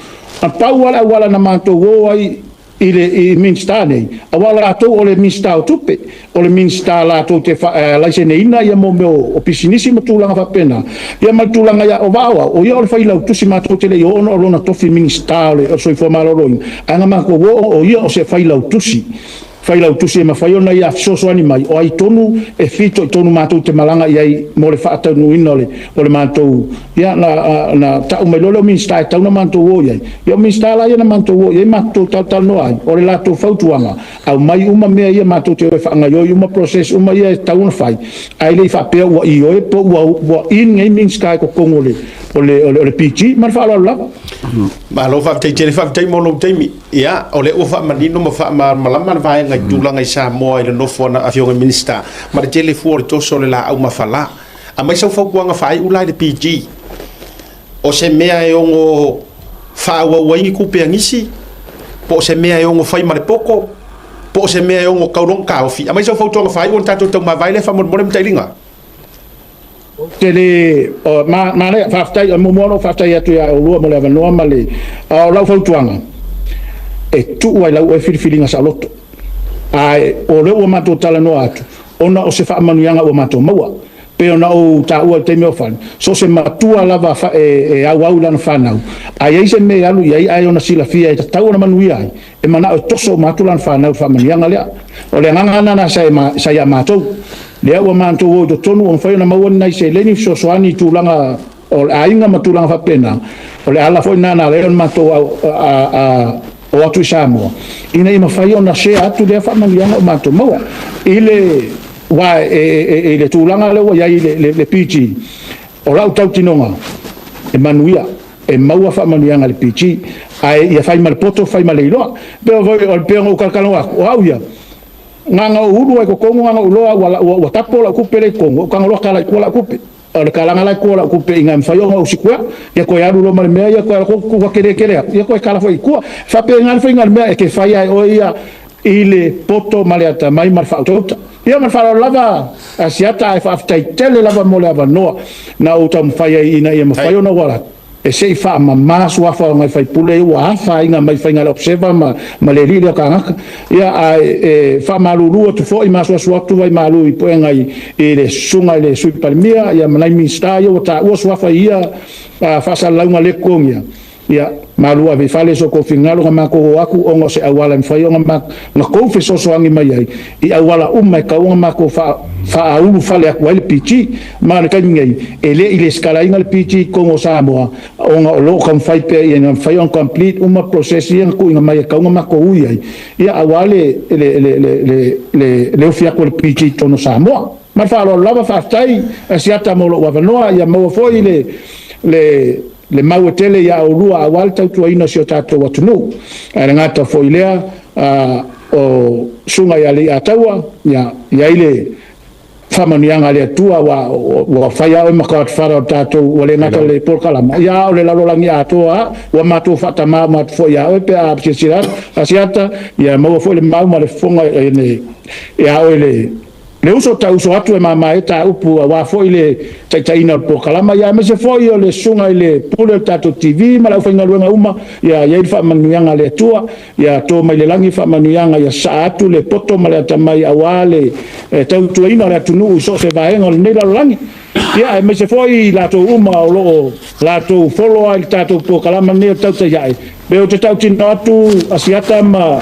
na pau lava le auala na matou o ai i le i Minisita nei, aua o latou o le Minisita o Tupe, o le Minisita latou te laiseneina ia mo mea o pisinisi ma tulaga faapena, ia ma le tulaga ia o Vaa o Au, o ia o le failautusi, matou te le i o ona o lona tofi Minisita o le Soifua Maloloina, ae na matou o o ia o se failautusi. Failautusi e mafai ona ia fesoasoani mai, o ai tonu e fitoitonu matou te malaga i ai mo le faataunuuina o le matou, ia, na tau mai loa lea o Minisita e tatau ona matou o i ai. Ia o Minisita la ia na matou o i ai matou talatalanoa ai, o le latou fautuaga, aumai uma mea ia matou te o e faagaoioi uma process uma ia e tatau ona fai, ae le i faapea ua ioe po ua in nei Minisita i totonu o le PG. Ma le faaaloalo lava. Malo faafetai tele, faafetai mo lou taimi. Ia, o lea ua faamanino ma faamalamalama le vaega i tulaga i Samoa i le nofo a Afioga i Minisita ma le tele fua o le toso o le laau mafala. Aumai sau fautuaga faaiu la i le PG. O se mea e ono faaauau ai ni tupe a nisi, po o se mea e ono fai ma le poto, po o se mea e ono tau loa ona taofi. Aumai sau fautuaga faaiu ona tatou taumavae lea faamolemole Matailiga. Ou te le, o, ma, manaia, faafetai, e muamua ona ou faafetai atu ia oulua mo le avanoa ma le, a o lau fautuaga, e tuu ai lau oe filifiliga saoloto. Ae o lea ua matou talanoa atu, ona o se faamanuiaga ua matou maua. Pei ona ou taua i le taimi o fale, so o se matua lava e auau i lana fanau, a i ai se mea e alu i ai ae ona silafia e tatau ona manuia ai, e manao e toso uma atu lana fanau i le faamanuiaga lea. O le agaga lena sa ia matou. Lea ua matou o i totonu ua mafai ona maua ni nai seleni fesoasoani i tulaga o le aiga ma tulaga faapena. O le ala foi lena na ala ai ona matou o atu i Samoa, ina ia mafai ona share atu lea faamanuiaga ua matou maua. I le, aua i le tulaga lea ua i ai le PG, o lau tautinoga, e manuia, e maua faamanuiaga i le PG, ae ia fai ma le poto, fai ma le iloa. E pei ona ou talatalanoa atu, o au ia, na ona ou ulu lava i totonu, na ona ou iloa ua tapo lau tupe lea i totonu, ou tago loa tala i tua lau tupe. O le talaga la i tua o lau tupe ina ia mafai ona ou sikuea, ia toe alu loa ma le mea ia, toe alu atu ua tele tele atu, ia toe tala foi i tua. E faapena le faiga o le mea, e te fai lava e oe ia i le poto ma le atamai ma le faautauta. Ia ma le faaaloalo lava Asiata, ae faafetai tele lava mo le avanoa na ou taumafai ai ina ia mafai ona ou ala atu e se i faamama suafa o nai faipule ia ua afaina mai faiga le observer ma le alii lea o Kanaka. Ia, ae e faamalulu atu foi ma asuasu atu vaimalu i puega i le susuga i le Sui Palemia ia ma nai Minisita ia ua taua suafa i ia faasalalauga le totogia. Ia, malu ave i fale so outou finagalo na matou o atu ona o se auala e mafai ona na tou fesoasoani mai ai i auala uma e tatau ona matou faaulu fale atu ai le PG. Ma o le taimi nei, e le i lesitalaina le PG i totonu o Samoa ona o lo o taumafai pea ina ia mafai ona complete uma process ia na tuuina mai e tatau ona matou ui ai, ia, aua le ofi atu o le PG i totonu o Samoa. Ma le faaaloalo lava, faafetai Asiata mo lou avanoa, ia maua foi le mau e tele ia oulua aua le tautuaina o si o tatou atunuu. Ae le gata foi lea, o susuga ia Leiataua, ia i ai le faamanuiaga a le Atua, ua fai lava oe ma godfather o tatou, ua le gata le polokalama, ia a o le lalolagi atoa, ua matou faatama uma atu foi ia oe pe a silasila atu. Asiata, ia maua foi le mau ma le fofoga ia oe le uso ta uso atu e mama ai ta upu aua foi le taitaiina o le polokalama, ia aemaise foi o le susuga i le pule o le tatou TV ma le aufaigaluega uma, ia i ai le faamanuiaga a le Atua, ia to mai le lagi faamanuiaga, ia sasaa atu le poto ma le atamai aua le tautuaina o le atunuu i so o se vaega o lenei lalolagi. Ia aemaise foi latou uma o lo o latou follow ai le tatou polokalama lenei o Tautai Ae, pe ou te tautino atu Asiata ma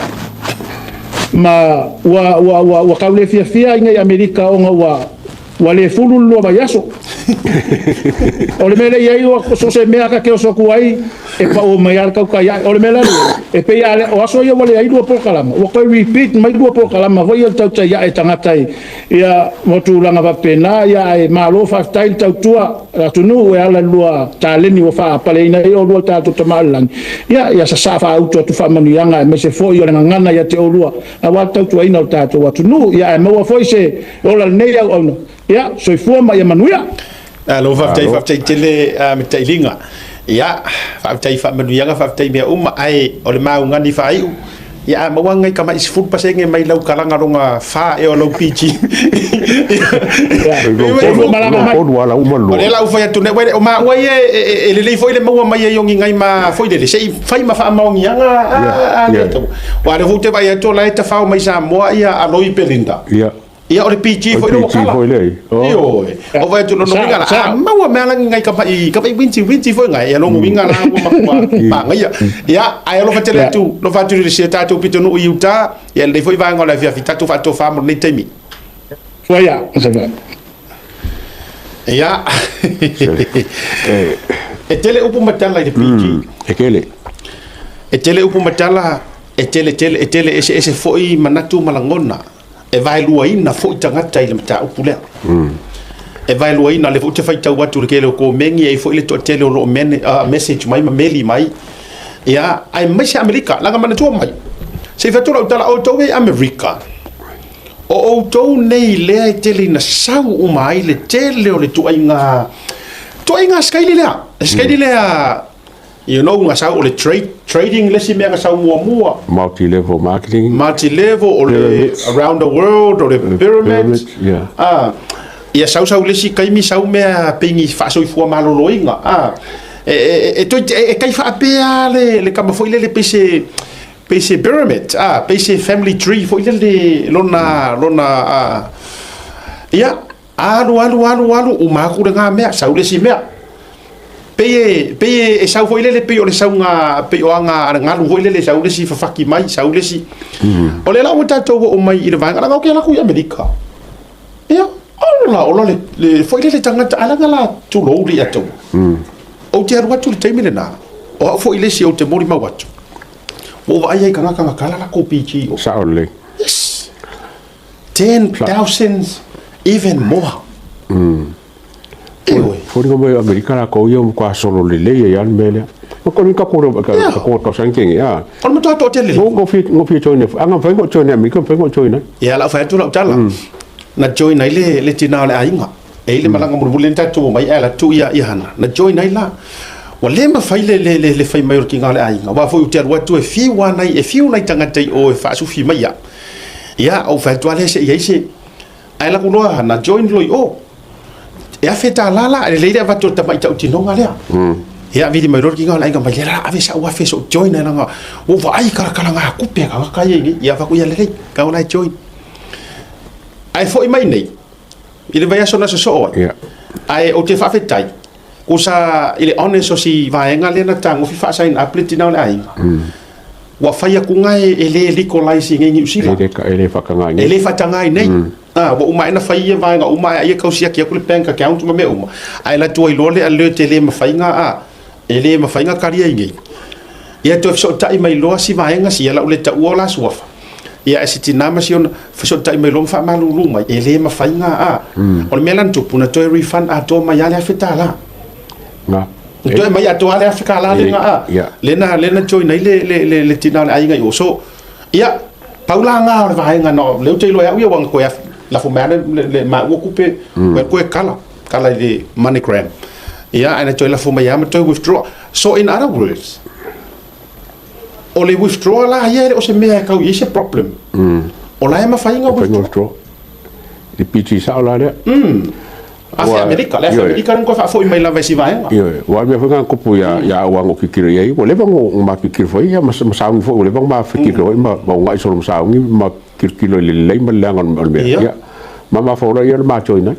ua tau le fiafia i nei Amerika ona ua Ua le fulu le lua vaiaso. O le mea lea e i ai, ua so o se mea ta te oso atu ai, e pau mai lava le tautai ae. O le mea la lea, e pei a o aso ia ua leai lua polokalama, ua toe repeat mai lua polokalama foi ia le tautai ae tagata i ia mo tulaga faapena. Ia ae malo faafetai le tautua atunuu e ala i lua taleni ua faapaleina ai oulua le tatou Tama i le Lagi. Ia ia sasaa faautu atu faamanuiaga aemaise foi o le gagana ia te oulua aua le tautuaina o le tatou atunuu. Ia ae maua foi se ola lenei auauna. Ia soifua ma ia manuia. Malo faafetai, faafetai tele Matailiga. Ia, faafetai i faamanuiaga, faafetai i mea uma, ae o le maugani faaiu, ia a maua ngai tamai 10% mai lau kalaga lona fa ea o lau PG. O lea la ua fai atu nei, o maua ia e lelei foi le maua mai ai o ni ngai ma foi lele, se i fai ma faamaoniaga a le tau. Aua o lea foi ou te vaai atu o la e tafao mai Samoa ia Aloi Belinda. Ia o le PG foi le ua kala. Ioe. O vai atu lona uiga la, a maua mea la ni ngai kamai, kamai winti winti foi ngai, ia lona uiga la ua matua manaia. Ia, ae alofa tele atu, alofa atu i si a tatou pitonuu i uta, ia lenei foi vaega o le afiafi, tatou faatofa mo lenei taimi. Ia. Ia. E tele upu ma tala i le PG. E tele. E tele upu ma tala, e tele tele, e tele eseese foi manatu ma lagona. E vaeluaina foi tagata i le mataupu lea. E vaeluaina, lea foi ou te faitau atu i le tele o komeni, e i ai foi le toatele o lo o message mai ma meli mai, ia, aemaise Amerika, leaga manatua mai, se i fai atu lau tala, outou e i Amerika, o outou nei lea e tele ina sau uma ai le tele o le ituaiga, ituaiga sikaili lea, sikaili lea, You know, na sau o le trade, trading le isi mea na sau muamua. Multi level marketing. Multi level o le around the world o le pyramid. Yeah. Ah, ia sau sau le isi taimi sau mea pei ni faasoifua maloloina. Ah, e, e, e, toi, e, e kai faapea le, le kama foi lele pei se pei se pyramid, ah, pei se family tree foi lele lona lona ah, ia Alu, alu, alu, alu, uma atu lena mea, sau le isi mea. Pei e, pei e, e sau foi lele, pei o le sauga, pei o aga a le galu foi lele, sau le isi fafaki mai, sau le isi. O lea la ua tatou oo mai i le vaega, leaga ou te alu atu i Amerika. Ia, ola, ola le, le foi lele tagata, ae leaga la tulou le ia taua. Ou te alu atu i le taimi lena, o au foi le isi ou te molimau atu. Ua ou vaai ai i tagata na kala latou PG. Sao lelei. Yes. 10,000 even more. Ioe. Foliga mai o Amerika lakou ia ua matua solo lelei ai lava le mea lea. Ma ko ni ka kore ka ka ko tausaga kenge a. O le matua toatele. Ngo ngo fia ngo fia join a nga mafai ngo join Amerika mafai ngo join ai. Ia lau fai atu lau tala. Na join ai le le tina o le aiga. E i le malaga mulimuli lea na tatou omai ae alu atu ia ia Hana. Na join ai la. Ua le mafai le le le le fai mai o le tina o le aiga. Aua foi ou te alu atu e fiu lava nai e fiu nai tagata i o e faasufi mai au. Ia, ou fai atu lava lea se i ai se... Ae laku loa na join loa i o. E $1,000 la, e lelei le avatu o le tamai tautinoga lea. Ia, vili mai loa le kiga o le aiga mai lea la, ave sau afe se i ou join ai leaga ua ou vaai i kalakalaga tupe a tagata ia i nei. Ia, avatu ia lelei, kau la e join. Ae foi mai nei, i le vaiaso na sosoo ai. Ae ou te faafetai, Kusa i le honest o si vaega lea na tagofi faa sign up le tina o le aiga. Ua fai atu nga e le legalize i nei Niu Sila. E le faataga i nei. E le faataga i nei. Ua uma ae na fai ia vaega uma ae ai e tau siaki atu le bank account ma mea uma. Ae alu atu ai loa le alert e le mafai na a e le mafai na talia i nei. Ia toe fesootai mai loa si vaega sia lau le taua o la suafa. Ia ae si tina ma si ona fesootai mai loa ma faamalulu mai, e le mafai na a. O le mea la na tupu, na toe refund atoa mai lava le $1,000. Na. Na toe mai atoa lava le $1,000 lea na a. Lea na, lea na join ai le, le, le, le tina o le aiga i o. So, ia, pau la na o le vaega na, lea ou te iloa e au ia, ua na toe lafo mai lava le, le, le maua tupe, mm. toe kala, kala i le MoneyGram. Ia, ae na toe lafo mai lava ma toe withdraw. So, in other words, O le withdraw la ia e le o se mea e tau i ai se problem. O la e mafai ona withdraw. I piti sao la lea. Afe Amerika, le afe Amerika lea na toe faafoi mai lava i si vaega. Ioe, aua o le mea foi lena na tupu ia au a na ou tilotilo i ai, ua leva ona ma tilotilo foi ia ma sauni foi, ua leva ona ma fetilotilo foi ma uunai solo ma sauni ma tilotilo i le lelei ma le leaga o le mea. Ia, ma mafaufau loa ia o le ma join ai.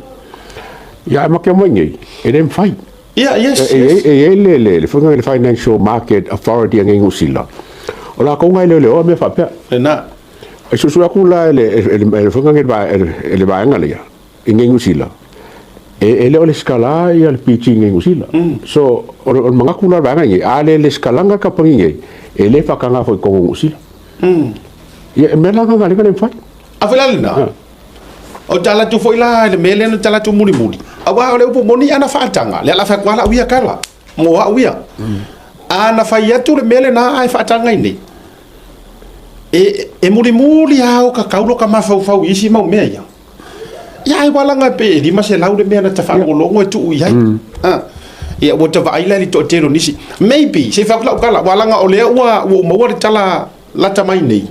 Ia ae ma te omai nei, e le mafai. Ia, yes, E yes. e i ai le, le, le foi le Financial Market Authority a nei Niu Sila, o lakou nai leoleoa mea faapea. Lena. E suesue atu la e le, e le, e le foi e le, e le vaega lea i nei Niu Sila. E le o lesitala ia le PG nei i Niu Sila. So, o le manatu la o le vaega nei, a le lesitalaga le kamupani nei, e le faataga foi i totonu o Niu Sila. Ia, e mea la na lea na le mafai. A foi la lena, o tala atu foi la i le mea lea na tala atu mulimuli, aua o le upu moni ana faataga, lea la fai atu lava lau ia tala, mo au ia. A na fai atu le mea lena ae faataga ai nei, e mulimuli lava o ka tau loka mafaufau i isi mau mea ia. Ia ai walaga pe e 500 le mea na ta faalogologo e tuu i ai. Ah. Ia ua ta vaai la i le toatele o nisi. Maybe, se i fai atu lau tala, walaga o lea ua ua ou maua le tala lata mai nei.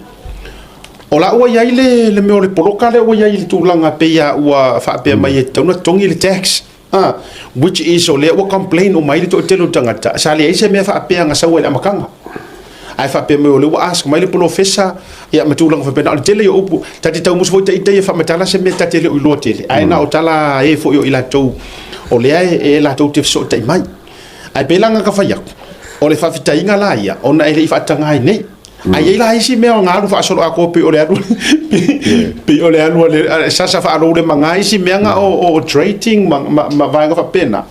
O la ua i ai le, le mea o le poloka lea ua i ai i le tulaga pei a ua faapea mai e tatau ona totogi le tax. Ah, which is o lea ua complain uma ai le toatele o tagata, sa leai se mea faapea na sau ai i le amataga. Ae faapea mai o lea ua ask mai le polofesa, ia ma tulaga faapena. O le tele ia o upu, ta te taumusu foi ita ia faamatala se mea ta te le o iloa tele. Ae na o tala a e foi o i latou, o lea e latou te fesootai mai. Ae pei la na ka fai atu, o le faafitaiga la ia, ona e le i faataga ai nei. Ae i ai la isi mea o na alu faasoloatoa pei o le alu pei o le alu a le sasa faalou le maga isi mea na o trading ma vaega faapena.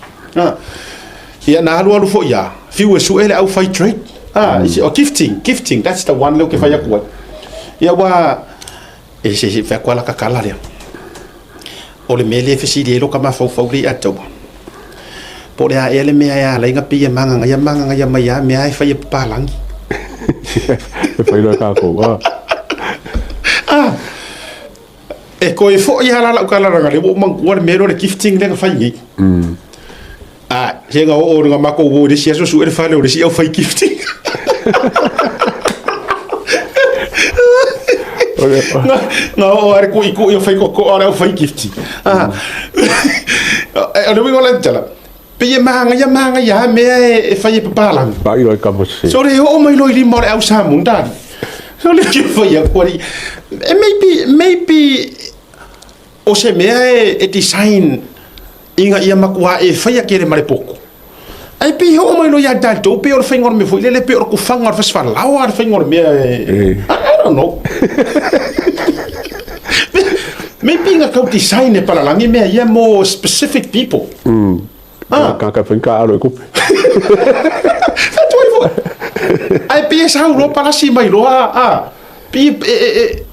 Ia na alu alu foi a fiu e sue le au fai trade. Isi o gifting, gifting that's the one lea ou te fai atu ai. Ia ua e se se fai atu lava la tatala lea. O le mea lea e fesili ai lota mafaufau lea ia te au, po o le a ea le mea e ala ai ona pei e magagaia magagaia mai lava mea e fai e papalagi. E fai loa e tatou, a. Ah, e toe foi lava la lau tala leaga o lea ua ou manatua le mea lea o le gifting lea na fai nei. A, se na oo na matou o i le isi aso sue le fale o le isi au fai gifting. Na oo a le kuʻikuʻi o fai koko o le au fai gifting. Ah. O le uiga o le tala, pei e magaia magaia lava mea e fai e papalagi. Pai loa i kama se. So le oo mai loa i lima o le au Samu dali. So le ke fai aku ali. Maybe maybe o se mea e design ina ia matua e faia kele ma le poku. Ae pei e oo mai loa ia tatou, pei o le faiga o le mea foi lele, pei o le kufaga o le fasifalaoa le faiga o le mea e... I don't know. Maybe na tau design e palalagi mea ia mo specific people. Ah. Ka ka ka alo e kupe. Whatu ai foi. Ae pei e sau loa palasi mai loa, ah. Pei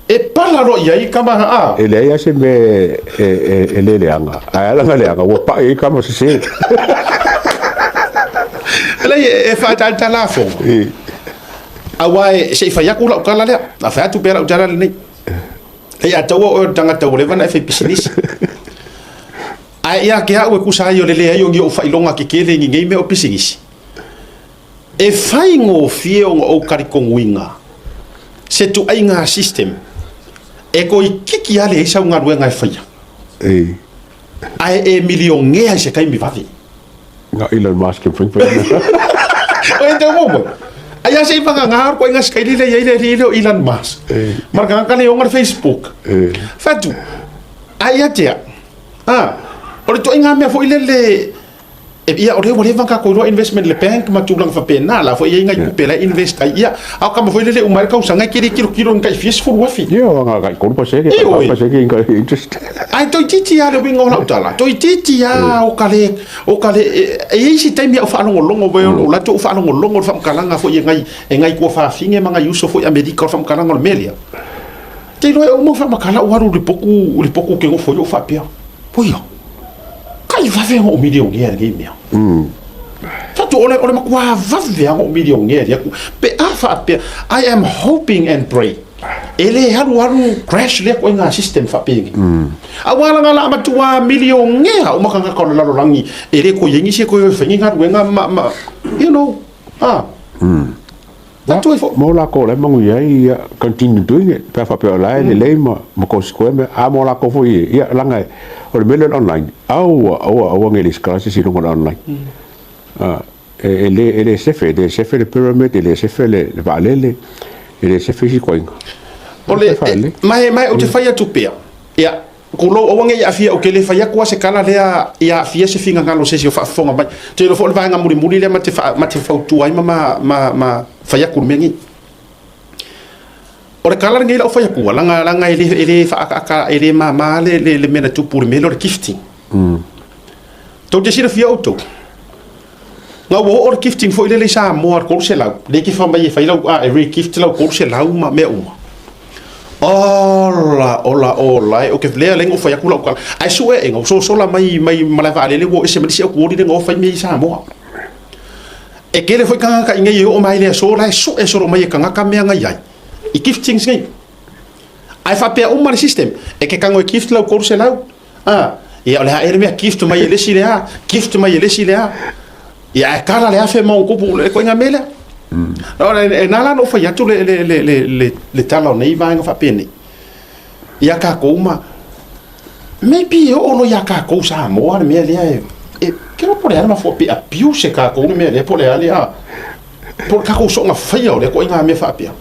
e pala loa i ai kama, ah. E leai lava se mea e le leaga, ae ala ona leaga ua pai ai kama sese. Leai, e faatalatala afoga. Aua se i fai atu lau tala lea, a fai atu pea lau tala lenei. Hei a taua oe o le tagata ua leva ona e fai pisinisi. Ae ia te au e kusa ai o le leai o ni ou faailoga tetele i nei mea o pisinisi. E faigofie ona ou talitonuina se tuaiga system e toeitiiti lava leai sau galuega e faia, ae e milionea i se taimi vave. Na Elon Musk e fai fai. O e te umu. Ai a se i whakangā ko inga skaili le iai le ri o Elon Musk. Ma ka ka le onga le Facebook. Whatu. Ai a tea. Ah, o le tuaiga mea foi lele E, ia, o lea ua leva ona tatou iloa investment i le bank ma tulaga faapena, la foi e i ai nai tupe la e invest ai, ia, a o kama foi lele uma ai le tausaga e te le tilotilo i ni tai fia sefulu afe. Ia, o anga tai 3%, tai 4% interest. Ae toeitiiti lava le uiga o lau tala, toeitiiti lava o ka le, o ka le, e i ai isi taimi a ou faalogologo, o la tou faalogologo i le faamatalaga foi e nai, e nai tuafafine ma nai uso foi Amerika o le faamatalaga o le mea lea. Te iloa e uma faamatala ou alu i le potu, i le potu ou te nofo ai ou faapea, Oia, kai vave ona ou milionea i lenei mea. Fatu, o le, o le matua vave ona ou milionea i atu. Pe a faapea, I am hoping and pray, e le alu alu crash lea ituaiga system faapenei. Aua laga la matua milionea uma tagata o le lalolagi, e le toe i ai nisi e toe o e fai ni galuega ma, ma, you know, ah. Atu ai foi. Mo lakou la e manuia ai, ia, continue doing it, pe a faapea o la e lelei ma, ma consequent, a mo lakou foi e, ia, laga e, o le mea lea o le online, aua, aua, aua ne i lesitala se isi i luga o le online. E, e le, e le sefe, e le sefe le pyramid, e le sefe le, le vaalele, e le sefe isi ituaiga. O le, e, ma e, ma e ou te fai atu pea, ia, Tulou, aua ne i aafia, ou te le fai atu lava se tala lea ia aafia se finagalo o se isi o faafofoga mai. Ou te iloa foi o le vaega mulimuli lea ma te, ma te fautua ai ma, ma, ma, ma fai atu i le mea nei. O le tala lenei lau fai atua, leaga, leaga e le, e le faaataata, e le mama le, le, le mea na tupu i le mea lea o le gifting. Tou te silafia outou, na ua oo le gifting foi lele i Samoa le 300, lea e te fai mai e fai lau, a, e re-gift lau 300 ma mea uma. Ola, ola, ola e, ok, lea lea na ou fai atu lau tala. Ae sue ega, ua sosola mai, mai malae vaalele ua o ese mai le isi autuoli lea na o fai mea i Samoa. E tele foi tagata i nei e oo mai i le aso la e sue solo mai e tagata mea na i ai i giftings nei. Ae faapea uma le system, e te tago e gift lau 300, a, ia o le a ea le mea gift mai e le isi lea, gift mai e le isi lea. Ia ae kala le afe ma ona tupu, le ituaiga mea lea. E na ala ona ou fai atu le, le, le, le, le, le tala o nei vaega faapenei. Ia tatou ma, maybe e oo loa ia tatou Samoa le mea lea e, e, ke iloa po o le a le mafua pe abuse e tatou le mea lea po o le a le a, po o le tatou soona faia o lea ituaiga mea faapea.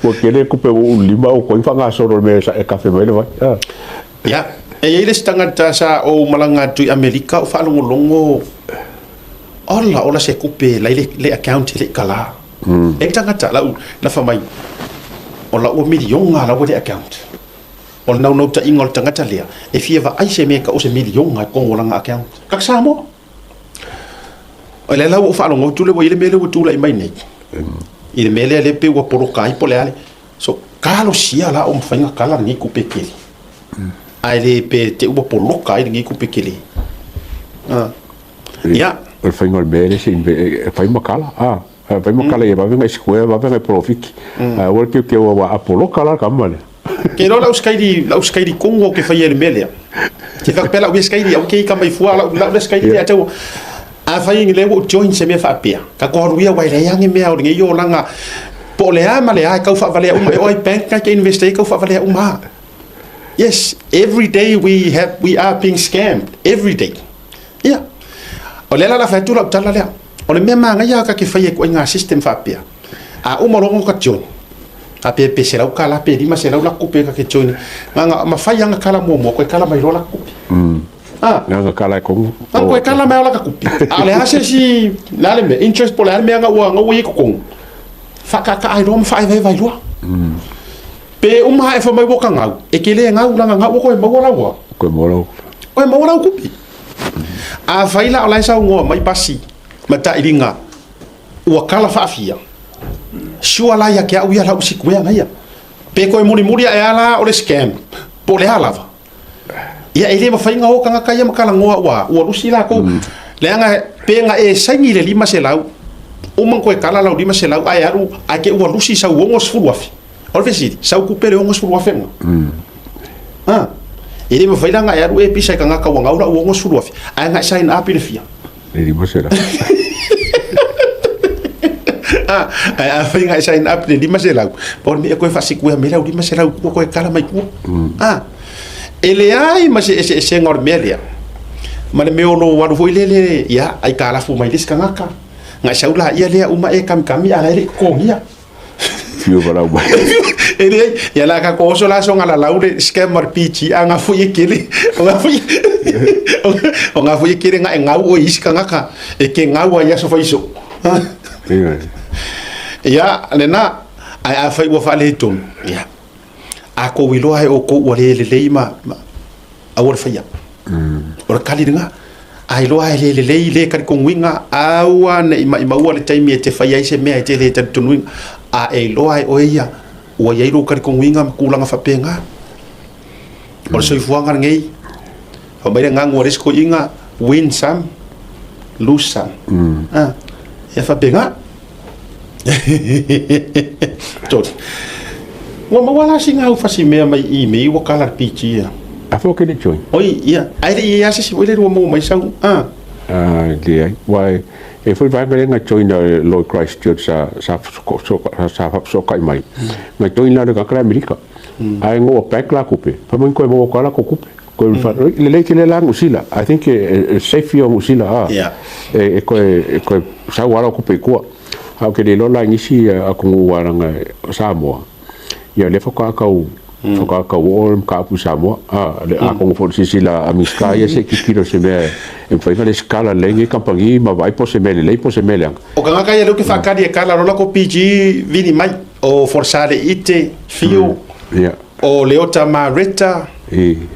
Ua tele tupe ua ou lima o koe faagasolo le mea e kafe mai le vai. Ah. Ia, e i ai le isi tagata sa ou malaga atu i Amerika ou faalogologo, ola ola se tupe la i le, le account e le i kalā. Mm. E tagata lau na fai mai, o lau ua miliona lau le account. O le naunautaiga o le tagata lea, e fia vaai se mea e tau o se miliona i totonu o lana account. Kaka Samoa. O lea la ua ou faalogo atu lea ua i ai le mea lea ua tulai mai nei. I le mea lea lea pei ua poloka ai po o le a le. So, talosia la o mafai ona kala lenei tupe tele. Ae le pe te ua poloka ai lenei tupe tele. Ah. Ia. O le faiga o le mea lea se e fai ma kala. Ah, fai ma kala ia vave ngai square, vave ngai polofiki. Ah, ua le keukeu ua a poloka la kama lea. Ke iloa lau skaili, lau skaili kongo ke faia i le mea lea. Ke faapea lau ia skaili, au ke ika mai fua, lau, lau lea skaili lea tau. A fai lea ua ou join se mea faapea. Ka ko alu ia wai leai a ni mea o lenei olaga. Po o le a ma le a e tau faavalea uma e o ai bank ngai ke invest ai tau faavalea uma a. Yes, every day we have we are being scammed every day. Ia. O lea la la fai atu lau tala lea. O le mea manaia ka ke faia ituaiga system faapea. A uma loa ona ka join, a pe pe $100 pe $500 la kupe ka ke join. Nga mafai anga kala muamua koe kala mai loa la kupe. Ah. Nga kala e kongo. A koe kala mai la ka kupe. A le a se si le a le mea interest po le a le mea nga ua nga ua i kokongo. Whakaka ai loa ma whaevaevae loa. Pe uma hae wha mai ua ka ngau, e ke le ngau langa ngau ua koe maua lau ua. Koe maua lau. Koe maua lau kupi. A whai la o lai sau ngoa mai pasi, ma tairiga, ua kala faafia. Sure la ia ke au ia lau sikuea na ia. Pe koe mulimuli ae a la o le scam, po o le a lava. Ia e le mafai ona o tagata ia ma talanoa ua ua lusi latou. Leaga pe na e saini i le 500, uma ona toe tala lau 500 ae alu ae te ua lusi sau 60,000. O le fesili, sau tupe le 60,000 lena? A, e le mafai la ona e alu e pisa i tagata ua gau lau 60,000 ae na e sign up i le fia? Le 500. A, ae afai na e sign up i le 500, pau le mea e toe faasikuea mai lau 500 i tua toe tala mai tua. A, e leai ma se eseesega o le mea lea ma le mea o lou alu foi lele, ia, aitalafu mai le isi tagata, na e sau laia lea uma e kamikami a la e le i totogia. Fiu valaau mai. E leai, ia la ka oso la soga lalau le scam o le PG a nga foi e kele. O nga foi o nga foi e kele nga e ngau o isi tagata e ke ngau ai aso faiso. Ia, lena, ae afai ua faaletonu, ia, a kou iloa e outou ua le lelei ma, ma aua le faia. O le kali lena. A iloa e le lelei le talitonuina, aua ne i maʻimaua le taimi e te fai ai se mea e te le talitonuina, a e iloa e oe ia ua i ai lou talitonuina ma tulaga faapena. O le soifuaga lenei, fai mai le ganu a le isi toeaina, win some, lose some. A, ia faapena. Toli. Ua maua la sina au fasimea mai i mei ua kala le PG ia. A fo ke le join. Oi, ia. Ai le ia se si le ua maua mai sau. Ah. Ah, leai. Ua e foi vaega lea na join a Lord Christchurch sa sa sa faapesootai mai. Na join la le tagata le Amerika. Ae ngoa bank la kupe. Fai mai koe maua koe la ko kupe. Koe lelei tele la Niu Sila. I think e safe ia o Niu Sila a. E koe e koe sau ala o kupe i kua. A o ke le iloa la i nisi atunuu ua langa o Samoa. Ia lea faatoa tau faatoa tau oo le mataupu i Samoa. A le atonu foi o le silasila a Minisita ia se i tilotilo i se mea e mafai ona resitala lelei nei kamupani ma vaai po o se mea lelei po o se mea leaga. O tagata ia lea ou te faatali e kala loa latou PG vili mai, o Forsale Ite, Fiu, o Leota Mareta.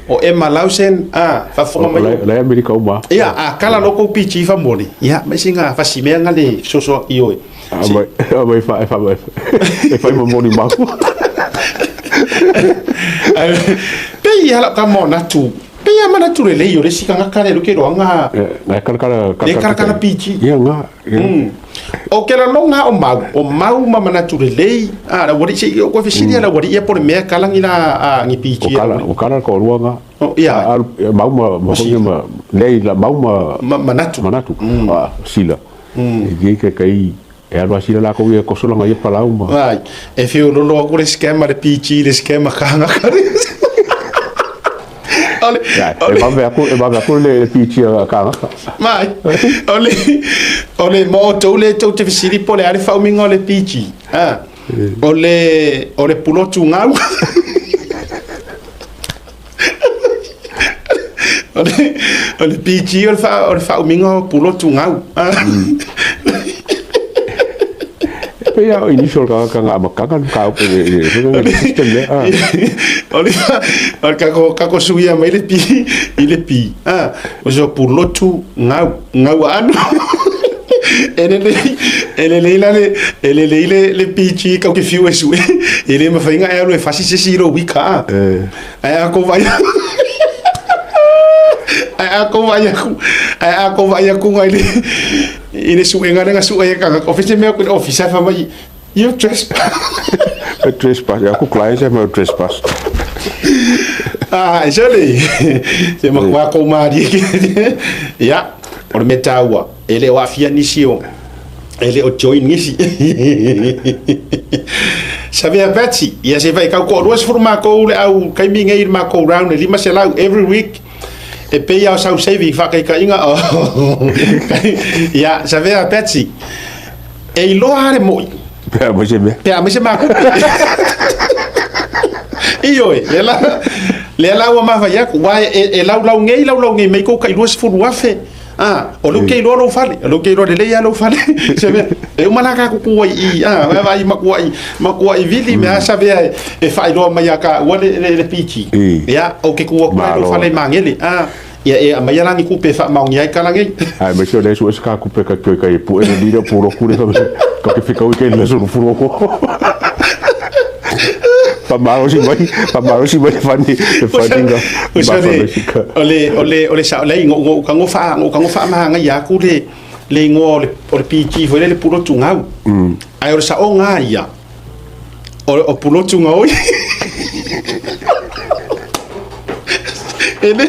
O Emma Lausen, a, faafofoga mai. O la e Amerika uma. Ia, a kala lo kou PG famole. Ia, ma isi nga fasimea nga le fesoasoa i oe. Aumai, aumai fa, fa, e fai ma moni mau. Pe ia lau ka manatu. Pe ia manatu lelei o le isi tagata lea ke iloaga. Ngai kalakala Le kalakala PG. Ia nga. O ke laloga o mau, o mau ma manatu lelei, a le aualii, se i ou koe fesili a le aualii ia po o le mea e kalagi la a ni PG. O kala, o kala ko rua nga. Ia. Mau ma ma foi ma lei la mau ma manatu. Manatu. A sila. E ke kai e alu a sila la ko ia kosola ngai palau ma. Ai, e feololo aku le scam a le PG le scam a kanga kare. Ole, e vave aku, e vave aku le PG a kanga. Mai, ole, ole mo outou le tou te fesili po o le a le faaumiga o le PG. Ah, ole, ole pulotu gau. O le, o le PG o le, fa, o le faaumiga o pulotu gau. Ah. E pei lava o initial ka ka nga amataga le mataupu i le le system lea. Ah. O le o le kako kako suia mai le pi i le pi. Ah, o so pulotu ngau ngau aano. E lelei e lelei la le e lelei le le PG kau ke fiu e sue. E le mafai ona e alu e fasi se isi i lou wika. Ah. Ae a kou vaai ae a kou vaai aku ae a kou vaai aku i le i le suega lea na sue ai e tagata ofisa mea ku le ofisa fai mai you trespass. E trespass ia ku clients e mau trespass. Ah, e sole se matua kou malie ia o le mea taua e le o aafia nisi o e le o join nisi. Savea Patsy, ia se fai kau ko 20 makou le au kaimi nei le makou round e 500 every week e pay au sau saving whakaikainga o ia Savea Patsy e iloa le moi Pea mai se mea. Pea mai se makupe. Ioe, le la lea la ua mafai aku, wa e, e laulau nei, laulau nei mai kou kai 20,000. Ah, o lea ou te iloa lou fale, o lea ou te iloa lelei lava lou fale. Se mea, e uma la ka kuku ai i, ah, vai vai makuai, makuai vili me asa vea e, e faailoa mai ia ka ua le, le, le piti. Ia, o ke ku aku ai lou fale i Magele. Ah, ia e aumai la ni kupe e faamaonia ai kala nei. Ae aemaise o lea e sue se ka kupe ka toe kai e pue le lira puloku le ka ke whikau i ke lira sulu puloko. Faamalosi mai, faamalosi mai le fani, le faniga. O le, o le, o le sao lei, ngo ka ngo fa, ngo ka ngo fa ma ngai aku le le ingoa o le o le PG foi le le pulotu ngau. Ai o le sao ngā ia. O o pulotu ngau. E le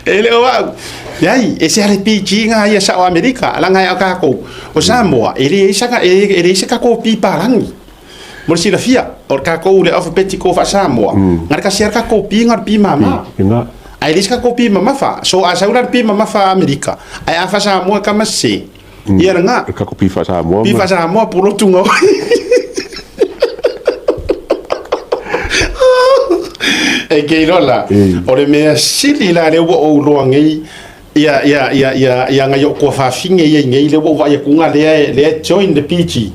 e le o au. Leai, e se ale PG ngā ia sao Amerika, ala ngai au kākou. O Samoa, e le isa ka e le isa ka ko pipalangi. Mo le silafia, o le kakou le alphabetical faa-Samoa, na le kasi lava le kakou P na o le P mama. Ae leai se kakou P mamafa. So a sau la le P mamafa Amerika, ae a faa-Samoa e kama se, ia lena. Le kakou P faa-Samoa. P faa-Samoa pulotu gaoi. E ke iloa la, o le mea sili la lea ua ou iloa nei, Ia, ia, ia, ia, ia ngai o kua fafine ia i nei lea ua ou vaai atu nga lea e, lea e join le PG.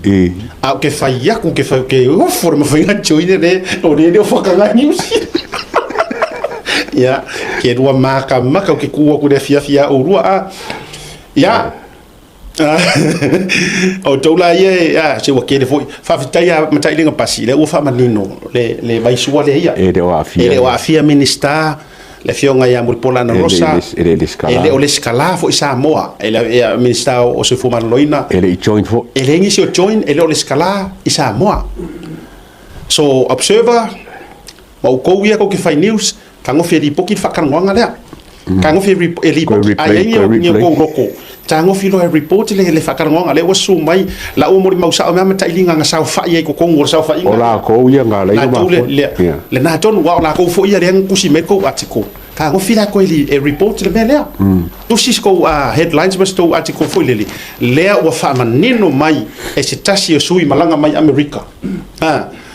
A o ke fai aku, ke fai, ke ofo le mafai ona join le, o lea le o whakanga New Zealand. Ia, ke rua mākamaka o ke kū aku le afiafi a oulua, a. Ia, O outou la ia e, a, se ua tele foi. Faafetai a Matailiga Pasi, lea ua faamanino le, le vaisua lea ia. E le o aafia. E le o aafia Minista, le afioga ia Mulipola Anarosa. E le lesitala. E le o lesitala foi Samoa. E le ia Minista o Soifua Maloloina. E le i join foi. E leai nisi o join, e le o lesitala i Samoa. So, observer, ma outou ia tou te fai news, Tagofi e lipoti le faatalanoaga lea. Tagofi e lipoti, a i ai ni outou loko, tagofi loa e report le faatalanoaga lea ua susu mai, la ua molimau sao mai lava matailiga na saofai ai i totonu o le saofaiga. O lakou ia na alai ona mafua. Lena tonu, aua o lakou foi ia lea na tusi mai le tou article. Tagofi la toe e report le mea lea. Tusi se tou headlines ma se tou article foi lele, lea ua faamanino mai e se tasi o sui malaga mai Amerika.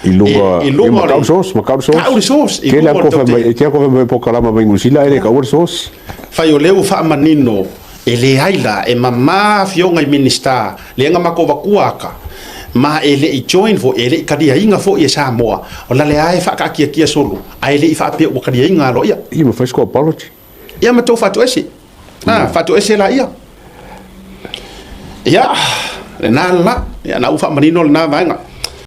I luga, i luga ma kau le source, ma kau le source. Kau le source. I luga o le mai, te ako mai pokalama mai New Zealand, e le kau le source. Fai o lea ua faamanino, e leai la, e mama afioga i Minista, lea na matou avatua aka, Ma e le i join foi, e le i kaliaina foi e Samoa, o la lea e faakaatiatia solo, ae le i faapea ua kaliaina aloaia. Ia ma fai se apology. Ia ma tou faatoese. A, faatoese laia. Ia, lena la. Ia, na ua faamanino lena vaega.